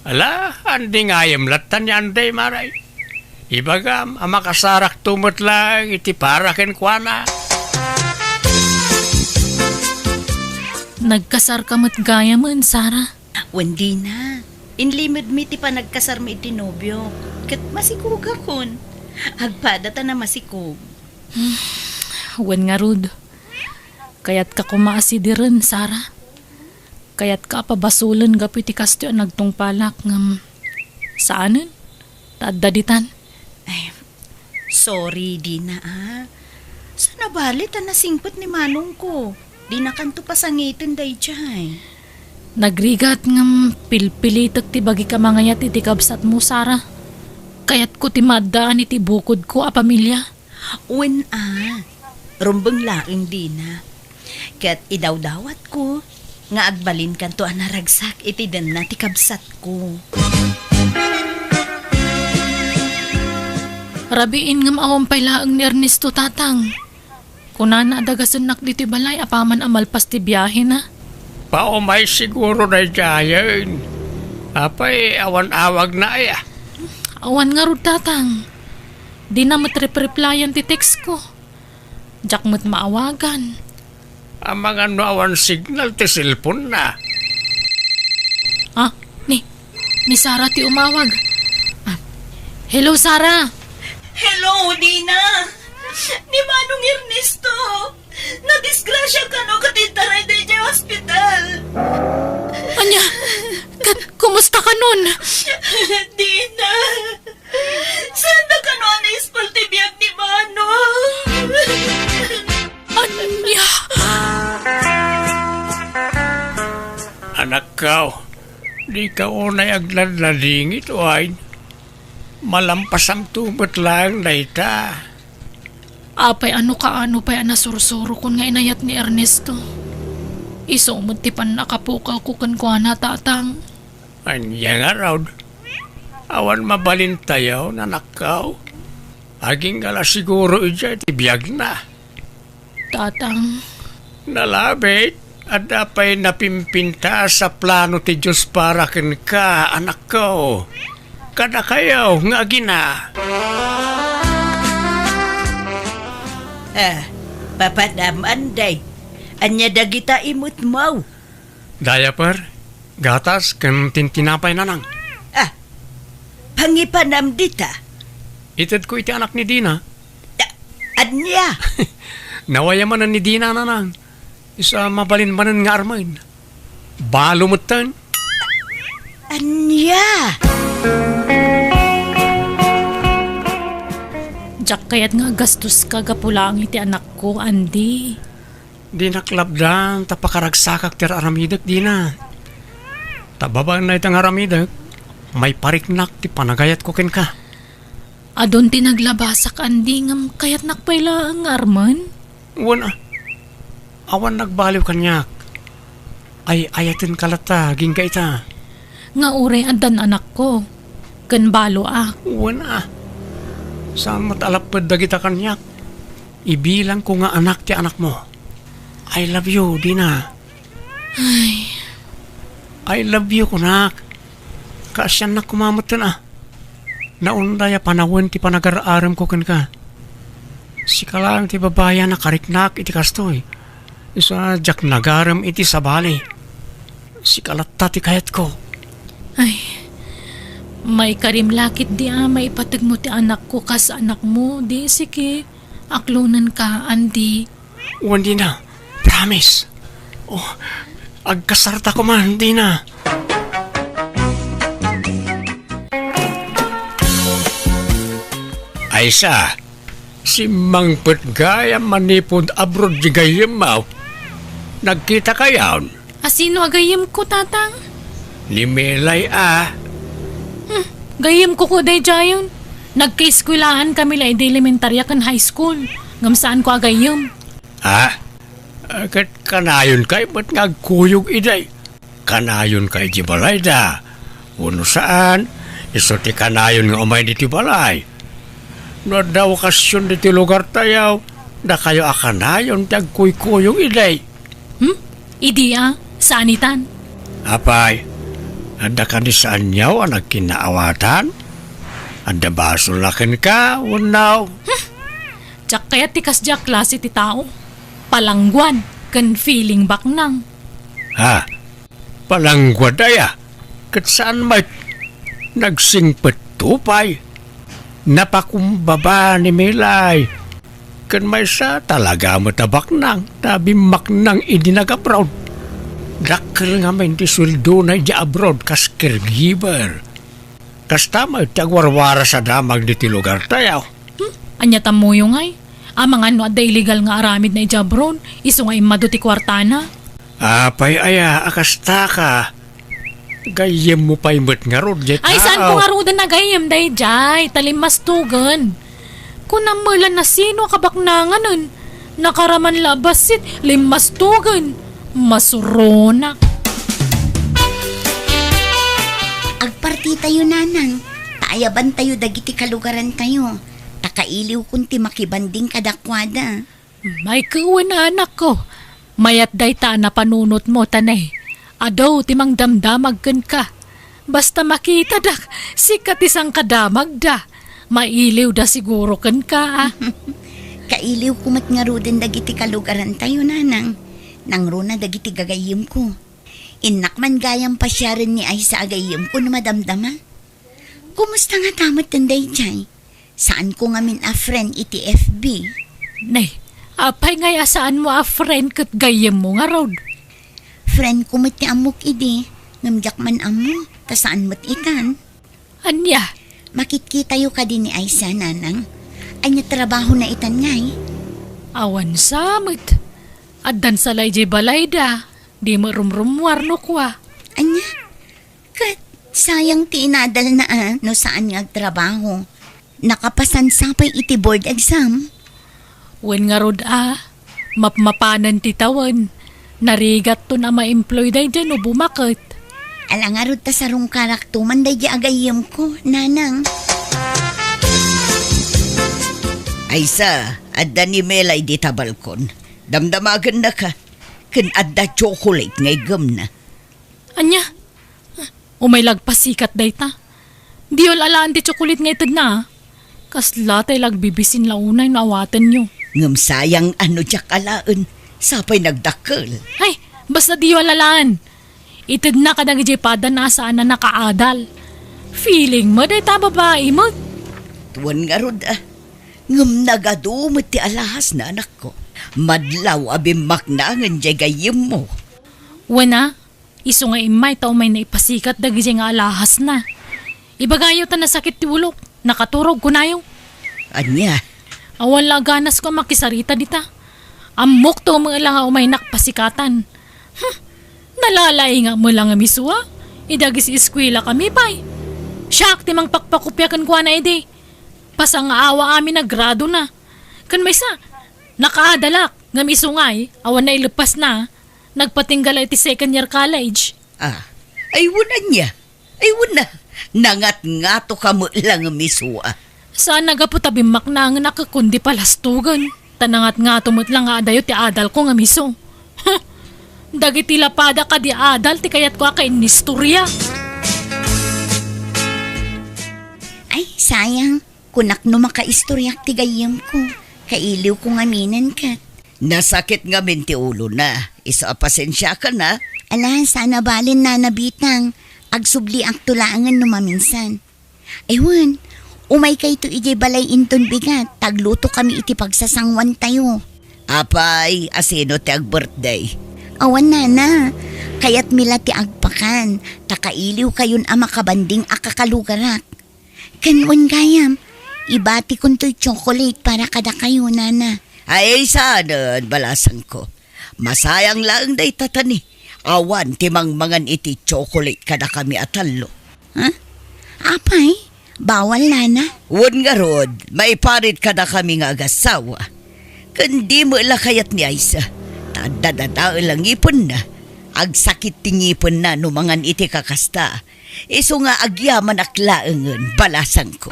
Ala, Andy ngayem latta ni Andy, Mare. Ibagam a makasarakto met laeng iti para kenkuana. Nagkasarka met gayamen, Sara. Wen, Dina, inlimedmi ti panagkasarmi iti nobiok, ket masikogakon. Agpada ta namasikog. Wen ngarud, kayatka koma a sideren, Sara. Kayatka a pabasolen gapu iti kastoy a nagtungpalak, ngem saanen. Ta adda ditan. Ay, sorry, Dina, a. Saan a bale ta nasingpet ni manongko. Dinakanto pasangiten daydiay. Nagrigat ngem pilpilitek ti bagik a mangayat iti kabsatmo, Sara. Kayatko ti maaddaan iti bukodko a pamilia. Wen a, rumbeng laeng, Dina. Ket idawdawatko, nga agbalinkanto a naragsak iti denna ti kabsatko. Rabiin ngem awan pay laeng ni Ernesto, Tatang. Kunana a dagasennak ditoy balay apaman a malpas ti biahena. Paumay siguro daydiayen. Apay, awan awagna aya? Awan ngarud, Tatang. Dina met repreplayan ti textko. Diak met maawagan. Amangan no awan signal ti cellphone-na. Ah, ni, ni Sarah ti umawag. Ah, hello, Sarah. Hello, Dina. Ni Manong Ernesto, nadisgrasya kano ket intaray daydiay hospital. Ania? Ket kumusta kanon? Dina, saan da kano a naispal ti biag ni Manong? Ania? Anakko, dika unay agladladingit, wen? Malampasamto met laeng dayta. Apay, no kaano pay a nasursurokon nga inayat ni Ernesto? Isu met ti pannakapukawko kenkuana, Tatang. Ania ngarud? Awan mabalintayon, anakko. Agingga la siguro idiay ti biagna. Tatang. Nalabit, adda pay napimpintas a plano ti Dios para kenka, anakko. Kadakayo nga agina. Ah, papanam, Anday. Ania dagita imutmo? Diaper, gatas, ken tintinapay, Nanang. Ah, pangipanam dita? Itedko iti anak ni Dina. Ah, ania? Nawayamanen ni Dina, Nanang. Isu a mabalin manen nga armen. Balo metten. Ania? Diak kayat nga agastoska gapu laeng iti anakko, Andy. Dinak labdan ta pakaragsakak ti ar-aramidek, Dina. Ta babaen dayta nga aramidek, maipariknak ti panagayatko kenka. Adun ti naglabasak, Andy, ngem kayatnak pay laeng nga armen? Wen a, awan nagbaliw kaniak. Ay-ayatenka latta, agingga ita. Nga uray addan anakko, ken baloak. Wen a, saan met a lapped dagita kaniak. Ibilangko nga anak ti anakmo. I love you, Dina. Ay. I love you, kunak. Kaasiannak koma metten a. Naunday a panawen ti panagar-aremko kenka. Sika laeng ti babai a nakariknak iti kastoy. Isu a diak nagarem iti sabali. Sika latta ti kayatko. Ay, maikarim la ketdi a maipategmo ti anakko kas anakmo, di sige, aklonenka, Andy. Wen, Dina. Promise. Oh, agkasarta koma, Dina. Aysa, simmangpet gayam manipud abroad ti gayyemmo. Nagkitakayon? A sino a gayyemko, Tatang? Ni Melay a. Hmm, gayyemko ko daydiayen. Nagkaeskuelahan kami la idi elementaria ken high school. Ngem saanko a gayyem. Ha? Ah, ket kanayonka met nga agkuyog idi. Kanayonka iti balayda. Wenno saan, isu ti kanayon nga umay ditoy balay. No adda okasion ditoy lugartayo, dakayo a kanayon ti agkuykuyog idi. Hmm? Idi a, saanitan. Apay, adda kadi saanyo a nagkinnaawatan? Adda basolna kenka, wenno? Hmm. Diak kayat ti kasdi a klase ti tao. Palangguan ken feeling baknang. Ha? Palangguad aya? Ket saan met. Nagsingpetto pay. Napakumbaba ni Melay. Ken maysa, talaga met a baknang, ta bimmaknang idi nag-abroad. Dakkel ngamin ti sueldona idiay abroad kas caregiver. Kasta met ti agwarwaras a damag ditoy lugartayo. Hmm? Ania tammoyo ngay? Amangan no adda illegal nga aramidna idiay abroad, isu nga immadu ti kuartana? Apay aya a kastaka? Gayyemmo pay met ngarud, diay tao. Ay, saanko ngaruden a gayyem daydiay, ta limmastogen. Kunam met la no sino a kabaknanganen. Nakaraman la a bassit, limmastogen. Masuronak. Itayo, nanang, ta ayabantayo dagiti kalugarantayo, ta kailiwkon ti makibanding kadakuada. Maikewen, anakko. Mayat dayta a napanunotmo, ta ne, adu ti mangdamdamag kenka. Basta makitadak, sika ti sangkadamagda. Mailiwda siguro kenka, a. Kailiwko met ngaruden dagiti kalugarantayo, nanang. Nangruna dagiti gagayyemko. Innak man gayam pasiaren ni Aisa a gayyemko no madamdama. Kumusta ngata metten daydiay? Saanko ngamin a friend iti F B. Nay, apay ngay a saanmo a friend ket gayyemmo ngarud? Friend ko met ti ammok idi, ngem diak man ammo, ta saan met itan. Ania? Makitkitayo kadi ni Aisa, nanang? Ania trabahona itan ngay? Awan sa met. Addan sa la idiay balayda. Di met rumrummuar no kua. Ania? Ket sayang ti inadalna a no saan nga agtrabaho. Nakapasansa pay iti board exam. Wen ngarud a, mapmapanen ti tawen. Narigatton a ma-employ daydiay no bumaket. Ala ngarud ta sarungkarakto man daydiay a gayyemko, nanang. Aisa, adda ni Mela idi ta balkon. Damdamagennaka. Ken adda chocolate nga iggemna. Ania? Umay la agpasikat dayta. Diyo la alaen ti tsokolit nga itedna, a. Kasla tay la agbibisin la unay no awatenyo. Ngem sayang a no diak alaen, sapay nagdakkel. Ay, basta diyo la alaen. Itedna kadagiti padana a saan a nakaadal. Feeling mo dayta babai met. Tuan ngarud, a. Ngem nagadu met ti alahasna, anakko. Madlaw a bimmaknangen diay gayyemmo. Wen a, isu nga immay ta umay naipasikat dagiti nga alahasna. Ibagayo ta nasakit ti ulok, nakaturog kunayo. Ania? Awan la ganasko a makisarita dita. Ammok to met la nga umaynak pasikatan. Hmm, nalalaingak met la nga misua. Idagis eskuela kami pay. Siak ti mangpakpakopia kenkuana idi. Pasangaawa amin a gradona. Ken maysa, nakaadalak, ngem isu ngay, awan naileppasna. Nagpatingga la iti second year college. Ah, ay wen ania? Ay wen a, nangatngato ka met la nga misua. Saan a gapu ta bimmaknangen a kundi palastogen. Ta nangatngato met la nga adayo ti adalko nga miso. Huh! Dagiti lapada kadi adal ti kayatko a kainnistoria. Ay, sayang. Kunak no makaistoriak ti gayyemko, kailiwko ngaminen ket. Nasakit ngamin ti ulona. Isu a pasensiakan a. Ala, saan a balen, Nana Bitang. Agsubliakto laengen no maminsan. Ay wen, umaykayto idiay balay inton bigat, ta agluto kami iti pagsasanguantayo. Apay, a sino ti ag-birthday? Awan, Nana. Kayatmi la ti agpakan, ta kailiwkayon a makabanding a kakalugarak. Ken wen gayam, ibatikon toy chocolate para kadakayo, Nana. Ay, saanen, balasangko. Masayang laeng dayta ta ni, awan ti mangmangan iti chocolate kadakami a tallo. Ha? Apay, bawal, Nana? Wen ngarud, maiparit kadakami nga agassawa. Ken di met la kayat ni Aisa, ta adda dadael a ngipenna. Agsakit ti ngipenna no mangan iti kakasta. Isu nga agyamanak laengen, balasangko.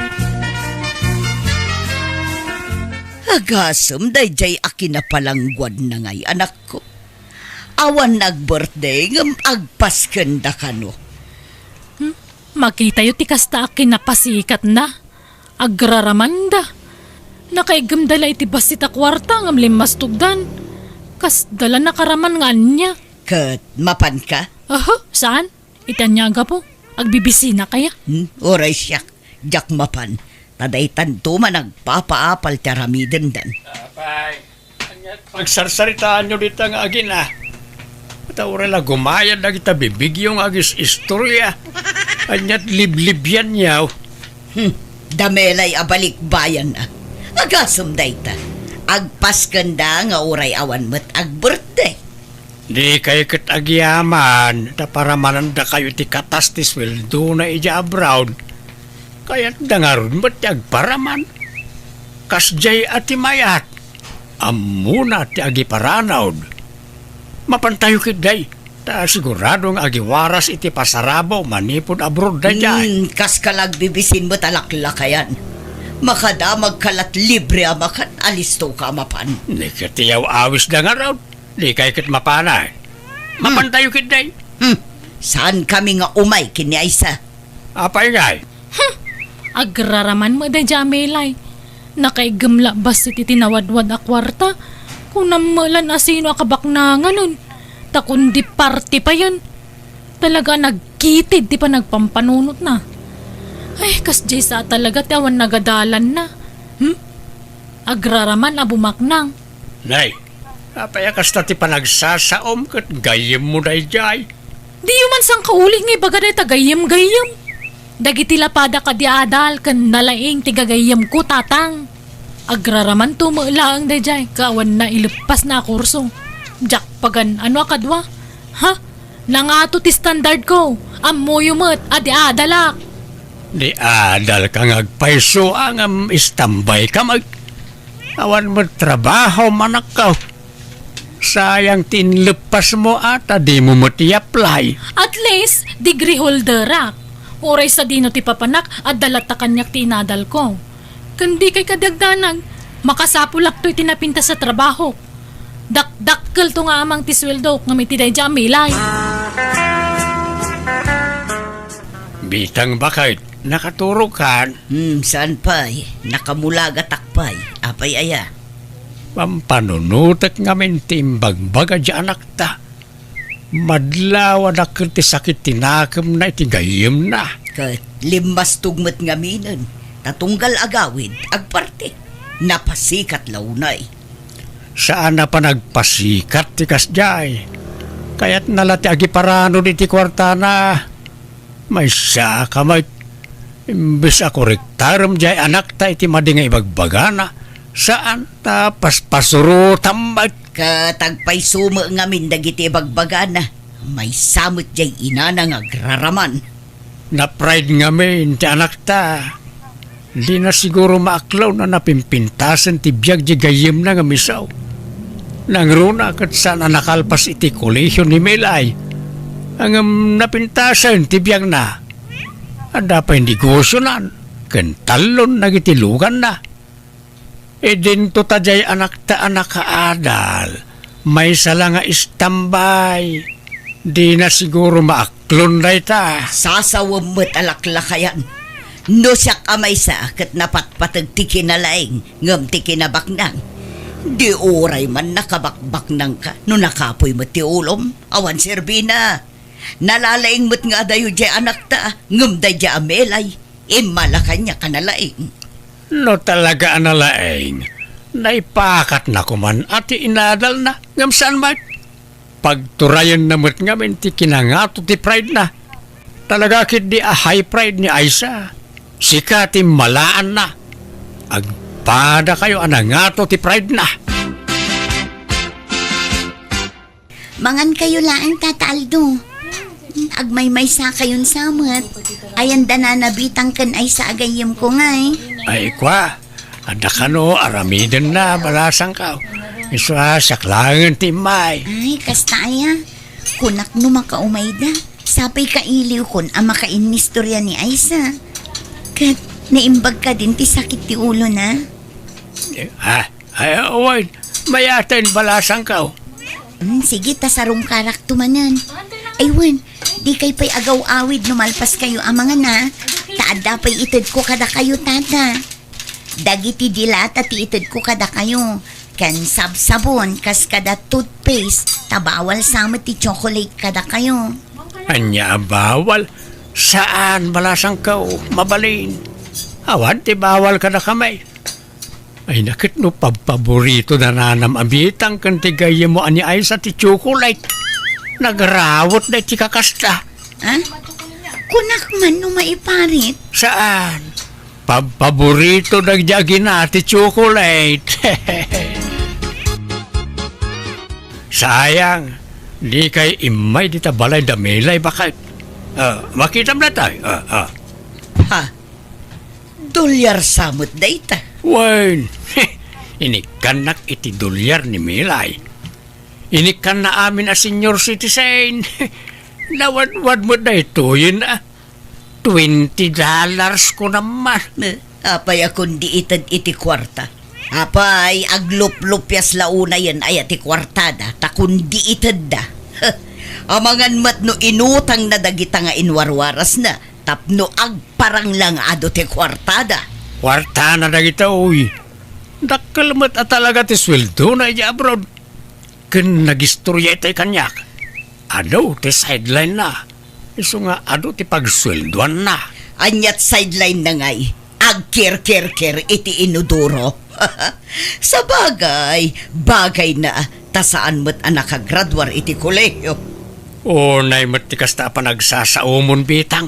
Agasem daydiay a kinapalangguadna ngay, anakko. Awan nag-birthday ngem agpaskenda kano. Hmm? Makitayo ti kasta a kinapasikatna. Agraramanda. Nakaiggemda la iti bassit a kuarta ngem limmastogdan. Kasda la nakaraman nga ania. Ket mapanka? Aha, saan? Iti ania a gapu? Agbibisina kaya? Hmm, uray siak, diak mapan. Ta daytanto man agpapaapal ti aramidendan. Apay, aniat pagsarsaritaanyo dita nga agina? Ta uray la gumayad dagita bibigyo nga agis-istorya. Aniat liblibianyo? Hmm, damelay a balikbayan a. Agasem dayta. Agpaskenda nga uray awan met agbirthday. Dikay ket agyaman ta paramanandakayo ti katas ti sueldona idiay abroad. Kayatda ngarud met ti agparaman. Kasdiay a ti mayat, ammona ti agiparanawd. Mapantayo ketdi. Ta sigurado nga agiwaras iti pasarabo manipud abroad daydiay. Hmm, kas ka la agbibisin met a laklakayan. Makadamag ka la't libre a makan, alisto ka a mapan. Ni ket ti aw-awis da ngarud, di kay ket mapanay. Hmm. Mapantayo ketdi. Hmm, saan kami nga umay ken ni Aisa? Apay ngay? Hmm, agraraman met daydiay a Melay. Nakaiggem laeng bassit iti nawadwad a kuarta. Kunam met la no asino a kabaknanganen. Ta kundi parti payen. Talaga a nagkitid ti panagpampanunotna. Ay, kasdiay sa talaga ti awan nagadalanna. Hmm? Agraraman a bumaknang. Nay, apay a kasta ti panagsasaom ket gayyemmo daydiay? Diyo man sangkauli nga ibaga dayta gayyem-gayyem. Dagiti lapada kadi adal ken nalaing ti gagayyemko, tatang. Agraramanto met laeng daydiay, ket awan naileppasna a kurso. Diak pagan-ano a kadua. Ha? Nangato ti standardko. Ammoyo met a di adalak. Di adalka nga agpayso a ngem istambayka met. Awan met trabahom, anakko. Sayang ti inleppasmo a ta dimo met i-apply. At least, degree holderak. Uray sadino ti papanak, adda latta kaniak ti inadalko. Ken dikay kadi agdanag, makasapulakto iti napintas a trabahok. Dakdakkelto nga amang ti sueldok ngem iti daydiay a Melay. Bitang baket, nakaturogkan? Hmm, saan pay? Nakamulagatak pay. Apay aya? Pampanunotek ngamin ti imbagbaga diay anakta. Madlaw a dakkel ti sakit ti nakemna iti gayyemna. Ket limmastog met ngaminen, ta tunggal agawid, agparti. Napasikat la unay. Saan a panagpasikat ti kasdiay. Kayatna la ti agiparanod iti kuartana. Maysa ka met, imbes a korektarem diay anakta iti madi nga ibagbagana, saan ta paspasurotam met. Ket agpayso met ngamin dagiti ibagbagana, maysa met diay inana nga agraraman. Na-pride ngamin ti anakta. Dina siguro maaklon a napimpintasen ti biag diay gayyemna nga misaw. Nangruna ket saan a nakalpas iti kolehiyo ni Melay. Ngem napintasen ti biagna. Adda pay negosionan ken tallon dagiti luganna. Idinto ta diay anakta a nakaadal, maysa la nga istambay. Dina siguro maaklon dayta. Sasawem met a laklakayan. No siak a maysa ket napatpateg ti kinalaing ngem ti kinabaknang. Di uray man nakabakbaknangka no nakapuy met ti ulom, awan serbina. Nalalaing met nga adayo diay anakta ngem daydiay a Melay. Immala kaniak a nalaing. No talaga a nalaing, naipakatna koman a ti inadalna, ngem saan met. Pagturayenna met ngamin ti kinangato ti pride-na. Talaga ketdi a high pride ni Aisa. Sika ti malaanna. Agpadakayo a nangato ti pride-na. Mangankayo laeng, Tata Aldo. Agmaymaysakayon sa met. Ayan da nanabitang ken Aisa a gayyemko ngay. Ay, kua, adda kano aramidenna, balasangko. Isu a siak laengen ti immay. Ay, kasta aya. Kunak no makaumayda. Sapay kailiwkon a makainnistorya ni Aisa. Ket naimbag kadin ti sakit ti ulona. Eh, ha? Ay, awan. Mayaten, balasangko. Hmm, sige, ta sarungkarakto manen. Ay wen, dikay pay agaw-awid no malpaskayo a mangana. Ta adda pay itedko kadakayo, Tata. Dagiti dilata ti itedko kadakayo. Ken sabsabon, kas kada toothpaste, ta bawal sa met ti chocolate kadakayo. Ania a bawal? Saan, balasangko. Mabalin. Awan ti bawal kadakami. Ay, naket no pabpaborito da nanam a bitang ken ti gayyemmo a ni Aisa ti chocolate. Nagrawet da iti kakasta. Ha? Kunak man no maiparit. Saan? Pabpaborito dagiti agina ti chocolate. Sayang, dikay immay dita balay da Melay, baket. Ah, makitam dayta. Ah, ah. Ha? Dolyar sa met dayta. Wen, inikkannak iti dolyar ni Melay. Inikkanna amin a senior citizen. Nawadwad met daytoyen, a. Twenty dollars ko naman. Eh, apay a kundi ited iti kuarta? Apay, agluplupias la unayen aya ti kuartada, ta kundi itedda. Amangan met no inutangna dagita nga inwarwarasna, tapno agparang la nga adu ti kuartada. Kuartana dagita, uy. Dakkel met a talaga ti sueldona idiay abroad. Ken nagistorya itay kaniak. Adu ti sideline na. Isu nga adu ti pagsueldoanna. Aniat sideline na ngay? Agkerkerker iti inodoro. Sabagay, bagay na, ta saan met a nakagraduar iti kolehio. Unay met ti kasta a panagsasaomon, Bitang.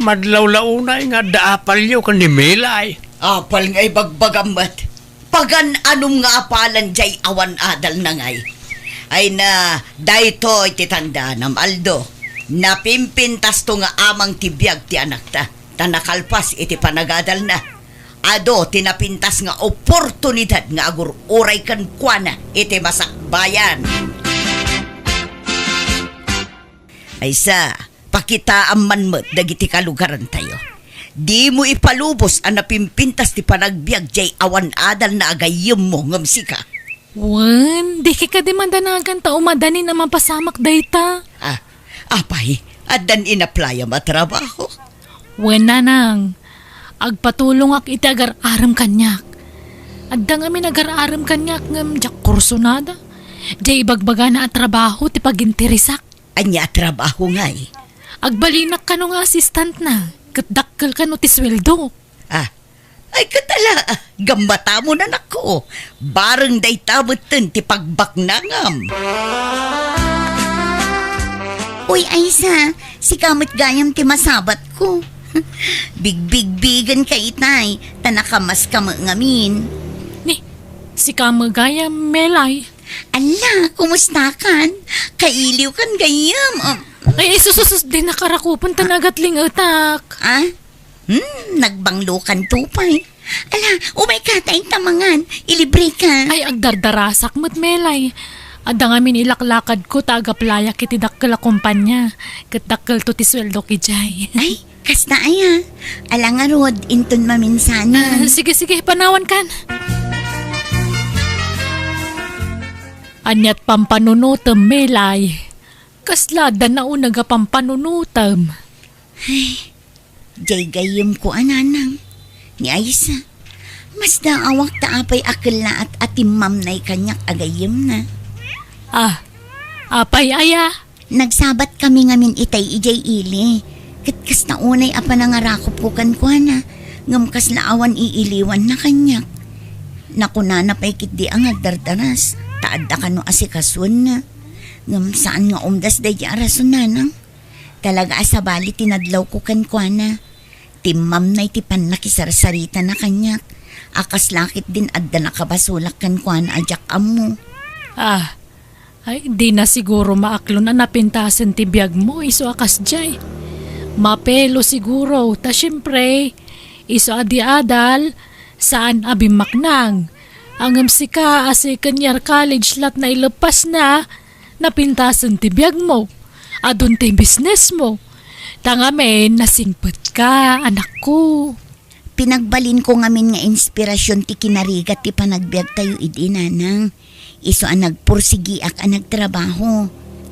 Madlawlaw unay nga adda apalyo ken ni Melay. Apal nga ibagbagam met. Pagan-anom nga apalan jay awan adal na ngay. Ay na, daytoy ti tandanam, Aldo. Napimpintasto nga amang ti biag ti anakta, ta nakalpas iti panagadalna. Adu ti napintas nga oportunidad nga agur-uray kenkuana iti masakbayan. Aysa, pakitaam man met dagiti kalugarantayo. Dimo ipalubos a napimpintas ti panagbiag jay awan adal na a gayyemmo ngem sika. Wen, dika kadi madanagan ta umadanin a mapasamak dayta. Ah, apay, addan inaplayam a trabaho? Wen, nanang. Agpatulongak iti agar-arem kaniak. Adda ngamin agar-arem kaniak ngem diak kursunada. Jay ibagbagana a trabaho ti pagintirisak. Ania a trabaho ngay? Agbalinak kano nga assistant na, ket dakkel kano ti sueldo. Ah, ay ket ala, gammatamo, anakko. Bareng dayta metten ti pagbaknangam. Uy, Aysa, sika met gayam ti masabatko. Bigbigbigen ka itay, ta nakamaska met ngamin. Ni, sika met gayam, Melay. Ala, kumustakan? Kailiwkan gayam. Um, Ay, ay, sus, sus, sus, di nakarakupan ta nagatlingetak. Ah? Hmm, nagbanglokan to pay. Ala, umay ka ta inta mangan. Ilibre ka. Ay, agdardarasak met, Melay. Adda ngamin ilaklakadko ta agaplayak iti dakkel a kompanya. Ket dakkelto ti sueldok idiay. Ay, kasta aya. Ala ngarud, inton maminsanan. Ah, sige, sige, panawan kan. Aniat pampanunutem, Melay? Kasla adda nauneg a pampanunutem? Ay, jay gayyemko a nanang, ni Aysa. Masdaawak ta apay a kellaat a timmamnay kaniak a gayyemna. Ah, apay aya? Nagsabat kami ngamin itay idiay ili. Ket kasta unay a panangarakupko kenkuana, ngem kasla awan iiliwanna kaniak. Nakunana pay ketdi a nga agdardaras, ta adda kano asikasuenna. Ngem saan nga umdas daydi a rason, nanang. Talaga a sabali ti nadlawko kenkuana. Timmamnay ti pannakisarsaritana kaniak, a kasla ketdin adda nakabasolak kenkuana a diak ammo. Ah, ay, dina siguro maaklon a napintasen ti biagmo isu a kasdiay. Mapelo siguro, ta siempre, isu a di adal, saan a bimmaknang. Ngem sika a second year college lat naileppasna, napintasen ti biagmo. Adun ti businessmo. Ta ngamin, nasingpetka, anakko. Pinagbalinko ngamin nga inspirasyon ti kinarigat ti panagbiagtayo idi, nanang. Isu a nagpursigiak a nagtrabaho.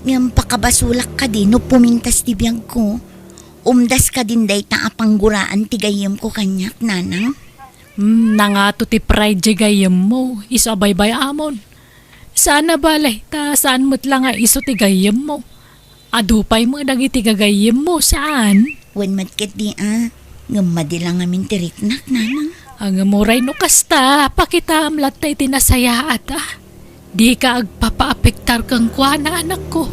Ngem pakabasolak kadi no pumintas ti biagko. Umdas kadin dayta a pangguraan ti gayyemko kaniak, nanang. Hmm, nangato ti pride di gayyemmo, isu a baybay-amon. Saan a bale, ta saan met la nga isu ti gayyemmo. Adu pay met dagiti gagayyemmo, saan? Wen met ketdi a, ngem madi la ngamin ti riknak, nanang. Ngem uray no kasta, pakitaam latta iti nasayaat a. Dika agpapaapektar kenkuana, anakko.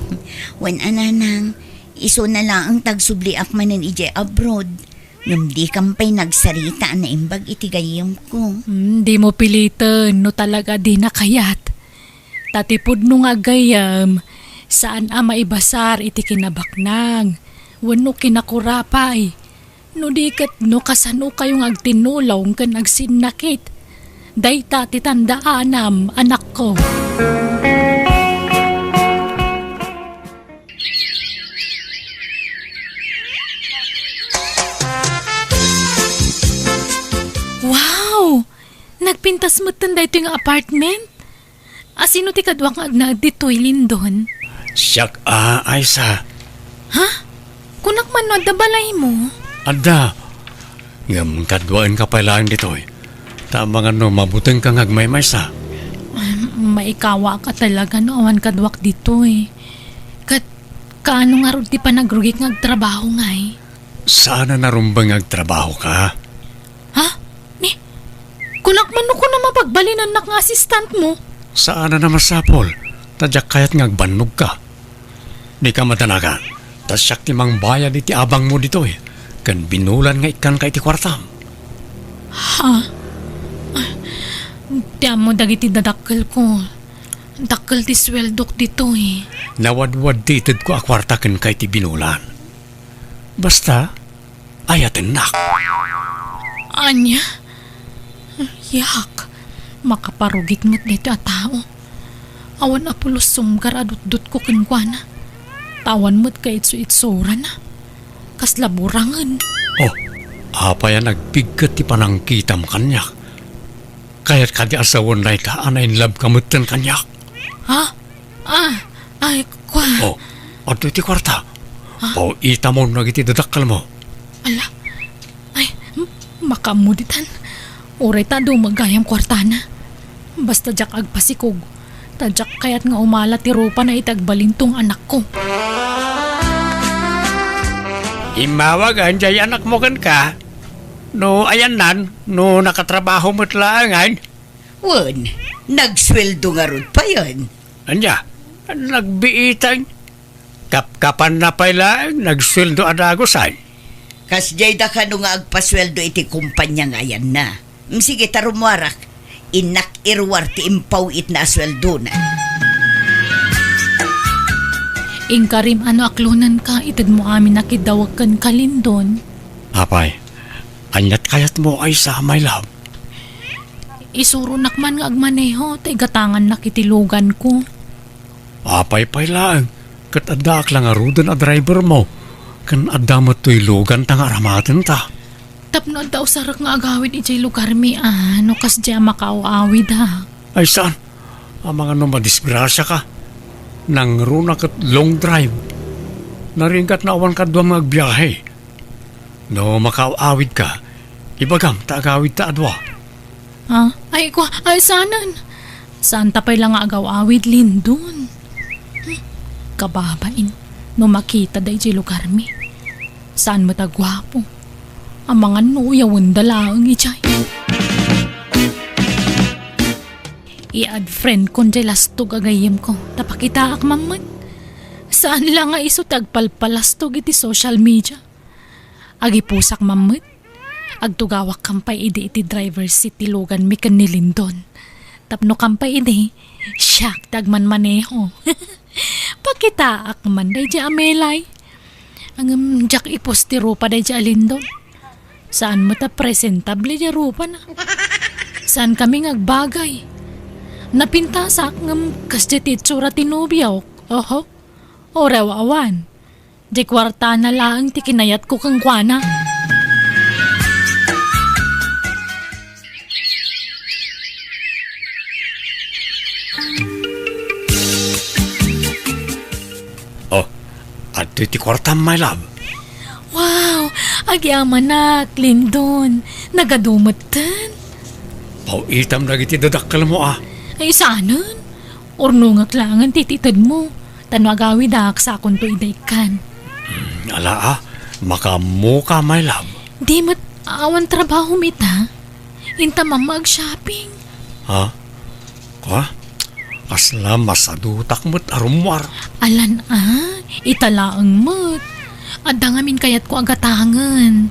Wen a, nanang, isuna laeng ta agsubliak manen idiay abroad. Ngem dikam pay nagsarita a naimbag iti gayyemko. Hmm, dimo piliten no talaga dina kayat. Ta ti pudno nga aggayyem, saan a maibasar iti kinabaknang wenno kinakurapay. No di ket no kasanokayo nga agtinnulong ken agsinnakit. Dayta ti tandaanam, anakko. Pintas metten daytoy nga apartment? A, sino ti kaduak nga agnaed ditoy, Lindon? Siak a, Aisa. Ha? Kunak man no adda balaymo? Adda. Ngem kaduaenka pay laeng ditoy. Ta amangan no mabutengka nga agmaymaysa. Ay, maikawaak a talaga no awan kaduak ditoy. Ket kaano ngarud ti panagrugik nga agtrabaho ngay? Saan a narumbeng nga agtrabahoka? Ha? Ni, kunak man no kunam a pagbalinennak nga assistantmo? Saan a masapul, ta diak kayat nga agbannogka. Dika madanagan, ta siak ti mangbayad iti abangmo ditoy, ken binulan nga ikkanka iti kuartam. Ha? Ay, ti ammo dagiti dadakkelko. Dakkel ti sueldok ditoy. Nawadwad ti itedko a kuarta kenka iti binulan. Basta, ayatennak. Ania? Yak, makaparugit met daytoy a tao. Awan a pulos sumgar a dutdotko kenkuana. Ta awan met kaitsu-itsurana. Kasla burangen. Oh, apay a nagpigket ti panangkitam kaniak? Kayat kadi a sawen dayta a na-in love ka metten kaniak? Ha? Ah, ay, kua. Oh, adtoy ti kuarta. Ha? Paw-itamon dagiti dadakkelmo. Ala. Ay, m-, makaammo ditan. Uray ta adu met gayam kuartana. Basta diak agpasikog. Ta diak kayat nga umala ti rupana iti agbalinto nga anakko. Immawagan diay anakmo kenka. No ayannan, no nakatrabaho met laengen. Wen, nagsueldo ngarud payen. Ania, nagbiitan? Kapkapanna pay laeng nagsueldo a dagusan. Kasdiay da kano nga agpasueldo iti kumpania nga ayanna. Mm, sige, ta rummuarak. Innak iruar ti impaw-itna a sueldona. Inkarim a no aklonenka, itedmo amin a kiddawek kenka, Lindon. Apay, aniat kayatmo, Aisa, my love? Isuronak man nga agmaneho, ta igatangannak iti luganko. Apay pay laeng, ket addaak la ngaruden a drivermo, ken adda met toy luganta nga aramatenta. Tapno adda usarek nga agawid idiay lugarmi a, no kasdiay a makaaw-awid a. Ay saan, amangan no madisgrasiaka. Nangruna ket long drive. Naringgat no awan kaduam nga agbiahe. No makaaw-awidka, ibagam ta agawidta a dua. Ah, ay, kua, ay, saanen? Saanta pay la nga agaw-awid, Lindon? Hmm, kababain, no makitada idiay lugarmi. Saan met a guapo. Amangan no uyawenda laeng idiay. I-add friend kon diay lastog a gayyemko, ta pakitaak man met. Saan la nga isu ti agpalpalastog iti social media. Agipusak man met. Agtugawak kampay idi iti driver's seat ti luganmi ken ni Lindon. Tapno kampay idi, siak ti agmanmaneho. Pakitaak man daydiay a melay. Ngem diak ipus ti rupa daydiay a Lindon. Saan met a presentable diay rupana. Saan kami nga agbagay. Napintasak ngem kasdiay ti itsura ti nobiok. Oho. Uray awan. Diay kuartana laeng ti kinayatko kenkuana. Oh, adtoy ti kuartam, my love. Wow! Agyamanak, Lindon. Nagadu metten. Paw-itam dagiti dadakkelmo, a. Ay, saanen? Urnongek laengen ti itedmo. Ta no agawidak, sakonto ida ikkan. Hmm, ala a, makaammoka, my love. Di met awan trabahom ita? Inta mamma ag-shopping. Ha? Kua? Kasla masadutak met a rummuar. Alan a, ita laeng met. Adda ngamin kayatko a gatangen.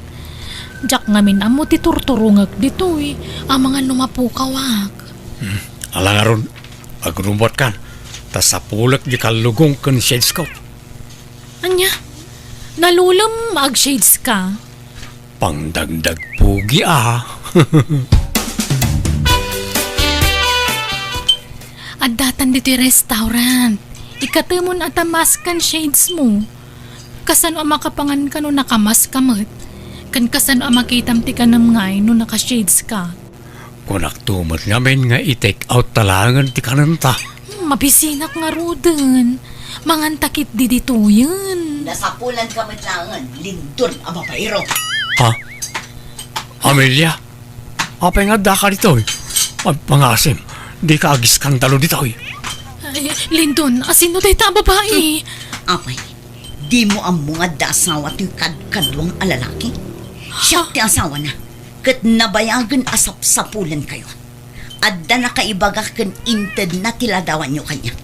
Diak ngamin ammo ti turturongek ditoy, amangan no mapukawak. Hmm, ala ngarud, agrummuatkan, ta sapulek di kallugong ken shades ko. Ania? Nalulem, ag-shades ka? Pangdagdag pugi, a. Addatan ditoy restaurant. Ikatemon a ta mask ken shades mo. Kasano a makapangan ka no nakamask ka met? Ken kasano a makitam ti kanem ngay no naka-shades ka? Kunakto met ngamin nga i-take out ta laengen ti kanenta. Hmm, mabisinak ngaruden. Manganta ketdi ditoyen. Nasapulanka met laengen, Lindon a babaero. Ha? Amelia? Apay nga addaka ditoy? Agpangasim, dika agiskandalo ditoy. Ay, Lindon, asino dayta a babai? Apay, dimo ammo nga adda asawa toy kadkaduam a lalaki? Siak ti asawana, ket nabayagen a sapsapulenkayo. Adda nakaibaga ken intedna ti ladawanyo kaniak.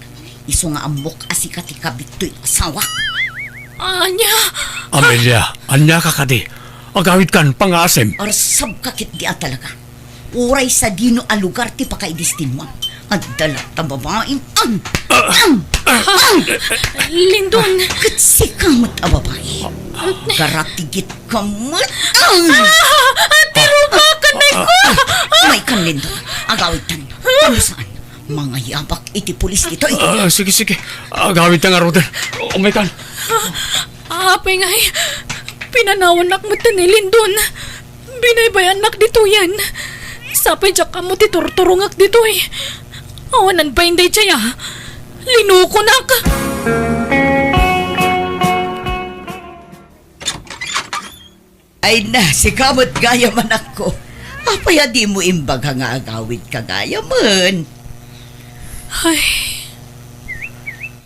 Isu nga ammok a sika ti kabit toy asawa. Ania? Amelia, ania ka kadi? Agawidkan, pangasim. Arsabka ketdi a talaga. Uray sadino a lugar ti pakaidestinuam. Adda latta babaim. Ang! Ang! Ang! Lindon! Ket sika met a babai. Garatigit ka met. Ang! Ah! Ati rupa ka, Nay ko! Umaykan, Lindon. Agawidtan. Kano saan? Mangayabak iti pulis ditoy. Ah, sige, sige. Agawidtan ngaruden. Umaykan. Apay ngay, pinanawannak met ni Lindon. Binaybayannak ditoyen. Sapay diak ammo ti turturongek ditoy. Awanan pay daydiay a. Linukonak. Ay na, sika met gayam, anakko. Apay a dimo imbaga nga agawidka gayamen? Ay.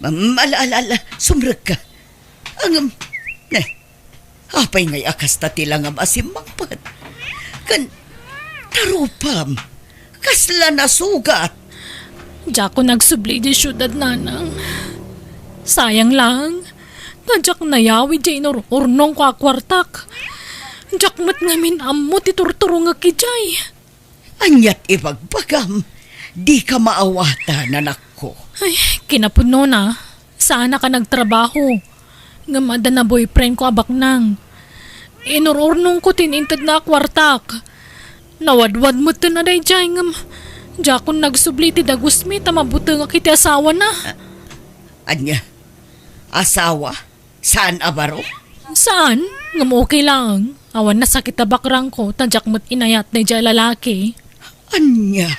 Am, ala, ala, ala, sumrekka. Ngem, ne, apay ngay a kasta ti langam a simmangpet? Ken, tarupam, kasla nasugat? Diakon agsubli idiay siudad, nanang. Sayang lang, ta diak nayawi diay inur-urnongko a kuartak. Diak met ngamin ammo ti turturongek idiay. Aniat ibagbagam? Dika maawatan, anakko. Ay, kinapudnona, saanak a nagtrabaho. Ngem adda na boyfriendko a baknang. Inur-urnongko ti intedna a kuartak. Nawadwad metten a daydiay, ngem diakon nagsubli ti dagusmi ta mabutengak iti asawana. Ania? Asawa? Saan a baro? Saan? Ngem okay lang. Awan nasakit a bakrangko, ta diak met inayat daydiay a lalaki. Ania?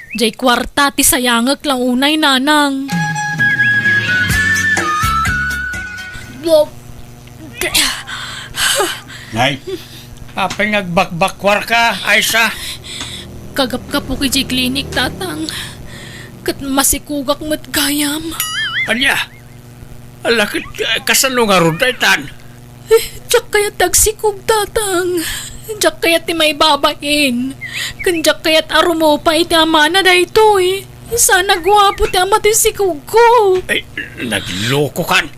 Diay kuarta ti sayangek la unay, nanang. Nay, apay nga agbakbakkuarka, Aisa? Kagapgapok idiay klinik, tatang. Ket masikugak met gayam. Ania? Ala, ket, eh, kasano ngarud daytan? Eh, diak kayat ti agsikog, tatang. Diak kayat ti maibabain. Ken diak kayat a rumupa iti amana daytoy. Saan a guapo ti ama ti sikogko. Ay, naglokokan.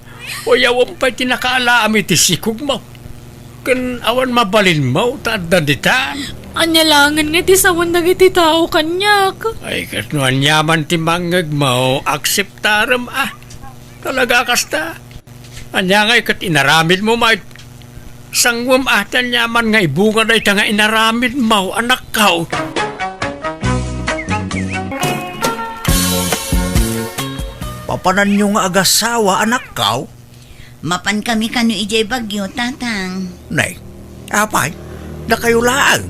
Uyawem pay ti nakaalaam iti sikogmo. Ken awan mabalinmo ta adda ditan. Ania laengen nga iti sawen dagiti tao kaniak? Ay, ket no aniaman ti mangngegmo, akseptarem a. Talaga kasta? Ania ngay ket inaramidmo met? Sanguem a ti aniaman nga ibunga dayta nga inaramidmo, anakko. Papananyo nga agasawa, anakko? Mapankami kano idiay Baguio, tatang. Nay, apay, dakayo laeng.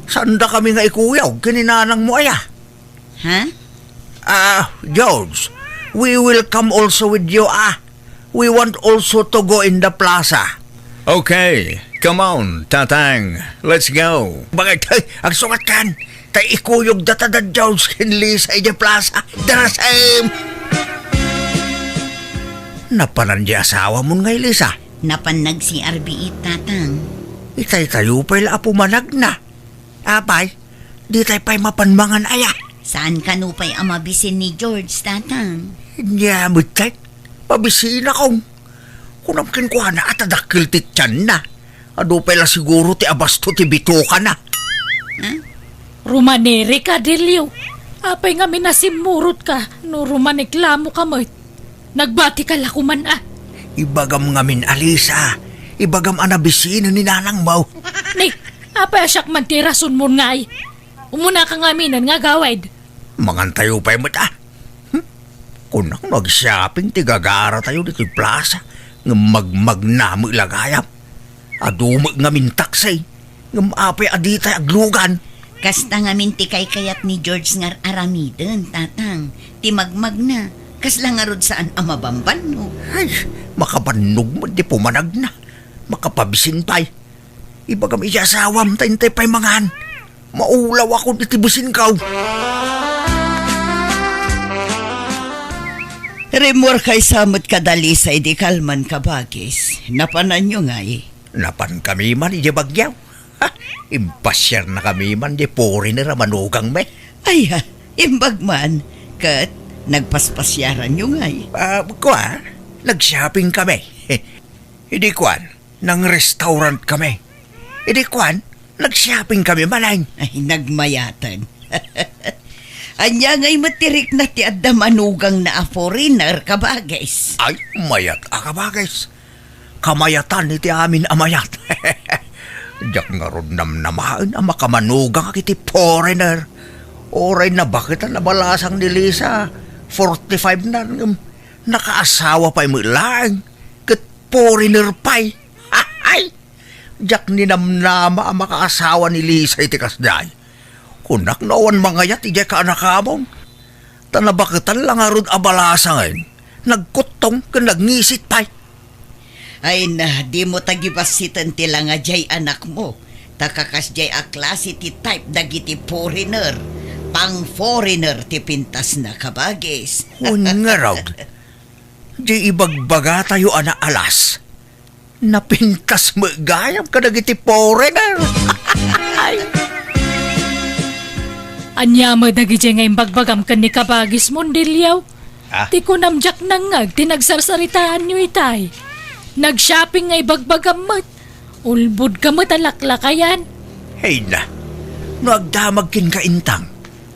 Saandakami nga ikuyog ken ni nanangmo aya? Ha? Ah, George, we will come also with you, ah. We want also to go in the plaza. Okay, come on, Tatang. Let's go. Bakit? Ay, agsukat kan. Tay ikuyog data da George ken Lisa idiay plaza. Darasem! Napanan di asawamon ngay, Lisa? Napan nag-C R B it, Tatang. Itay tayo pay la a pumanagna. Apay, ditay pay mapan mangan aya? Saan kano pay a mabisin ni George, Tatang? Nia met, tay, mabisinakon. Kunam kenkuana a ta dakkel ti tianna. Adu pay la siguro ti abasto ti bitokana. Ha? Rumanirika, Delio. Apay ngamin a simmurotka no rumaneklamoka met? Nagbatika la koman a. Ibagam ngamin a, Lisa. Ibagam a nabisinen ni nanangmo. Ni, apay a siak man ti rasonmon ngay? Umunaka ngaminen nga agawid. Mangantayo pay met a. Hmm? Kunak no ag-shopping ti gagaratayo ditoy plaza, ngem magmagna met la gayam. Adu met ngamin taksi, ngem apay a ditay aglugan? Kasta ngamin ti kaykayat ni George nga ar-aramiden, Tatang. Ti magmagna, kasla ngarud saan a mabambannog. Ay, makabannog met ti pumanagna. Makapabisin pay. Ibagam iti asawam ta intay pay mangan. Maulawakon iti bisinko. Rimmuar kaysa met kada Lisa idi kalman, kabagis. Napananyo ngay? Napankami man idiay Baguio. Ha, impasiarnakami man di foreigner a manugangmi. Ay, ha, imbag man. Ket nagpaspasiaranyo ngay? Ah, kua, nag-shopping kami. Idi kuan, nang-restaurant kami. Idi kuan, nag-shopping kami manen. Ay, nagmayaten. Ania ngay met ti rikna ti adda manugangna a foreigner, kabagis? Ay, mayat a kabagis. Kamayatan iti amin a mayat. Diak ngarud namnamaen a makamanugang iti foreigner. Uray nabaketan a balasang ni Lisa, forty-five na, ngem nakaasawa pay met laeng, ket foreigner pay. Ay! Diak ninamnama a makaasawa ni Lisa iti kasdiay. Kunak no awan mangayat idiay kaanakamon. Ta nabaketan la ngarud a balasangen, nagkuttong ken nagngisit pay. Ay na, dimo ta gibassiten ti langa diay anakmo. Ta kakasdiay a klase ti type dagiti foreigner. Pang-foreigner ti pintasna, kabagis. Wen ngarud, diay ibagbagatayo a naalas. Napintas met gayam kadagiti foreigner. Ay. Ania met dagidiay nga imbagbagam ken ni kabagismo, Dilio? Ah? Ti kunam diak nangngeg ti nagsarsaritaanyo itay. Nag-shopping nga ibagbagam met. Ulbodka met a laklakayan. Hayna, no agdamag kenka, Intang,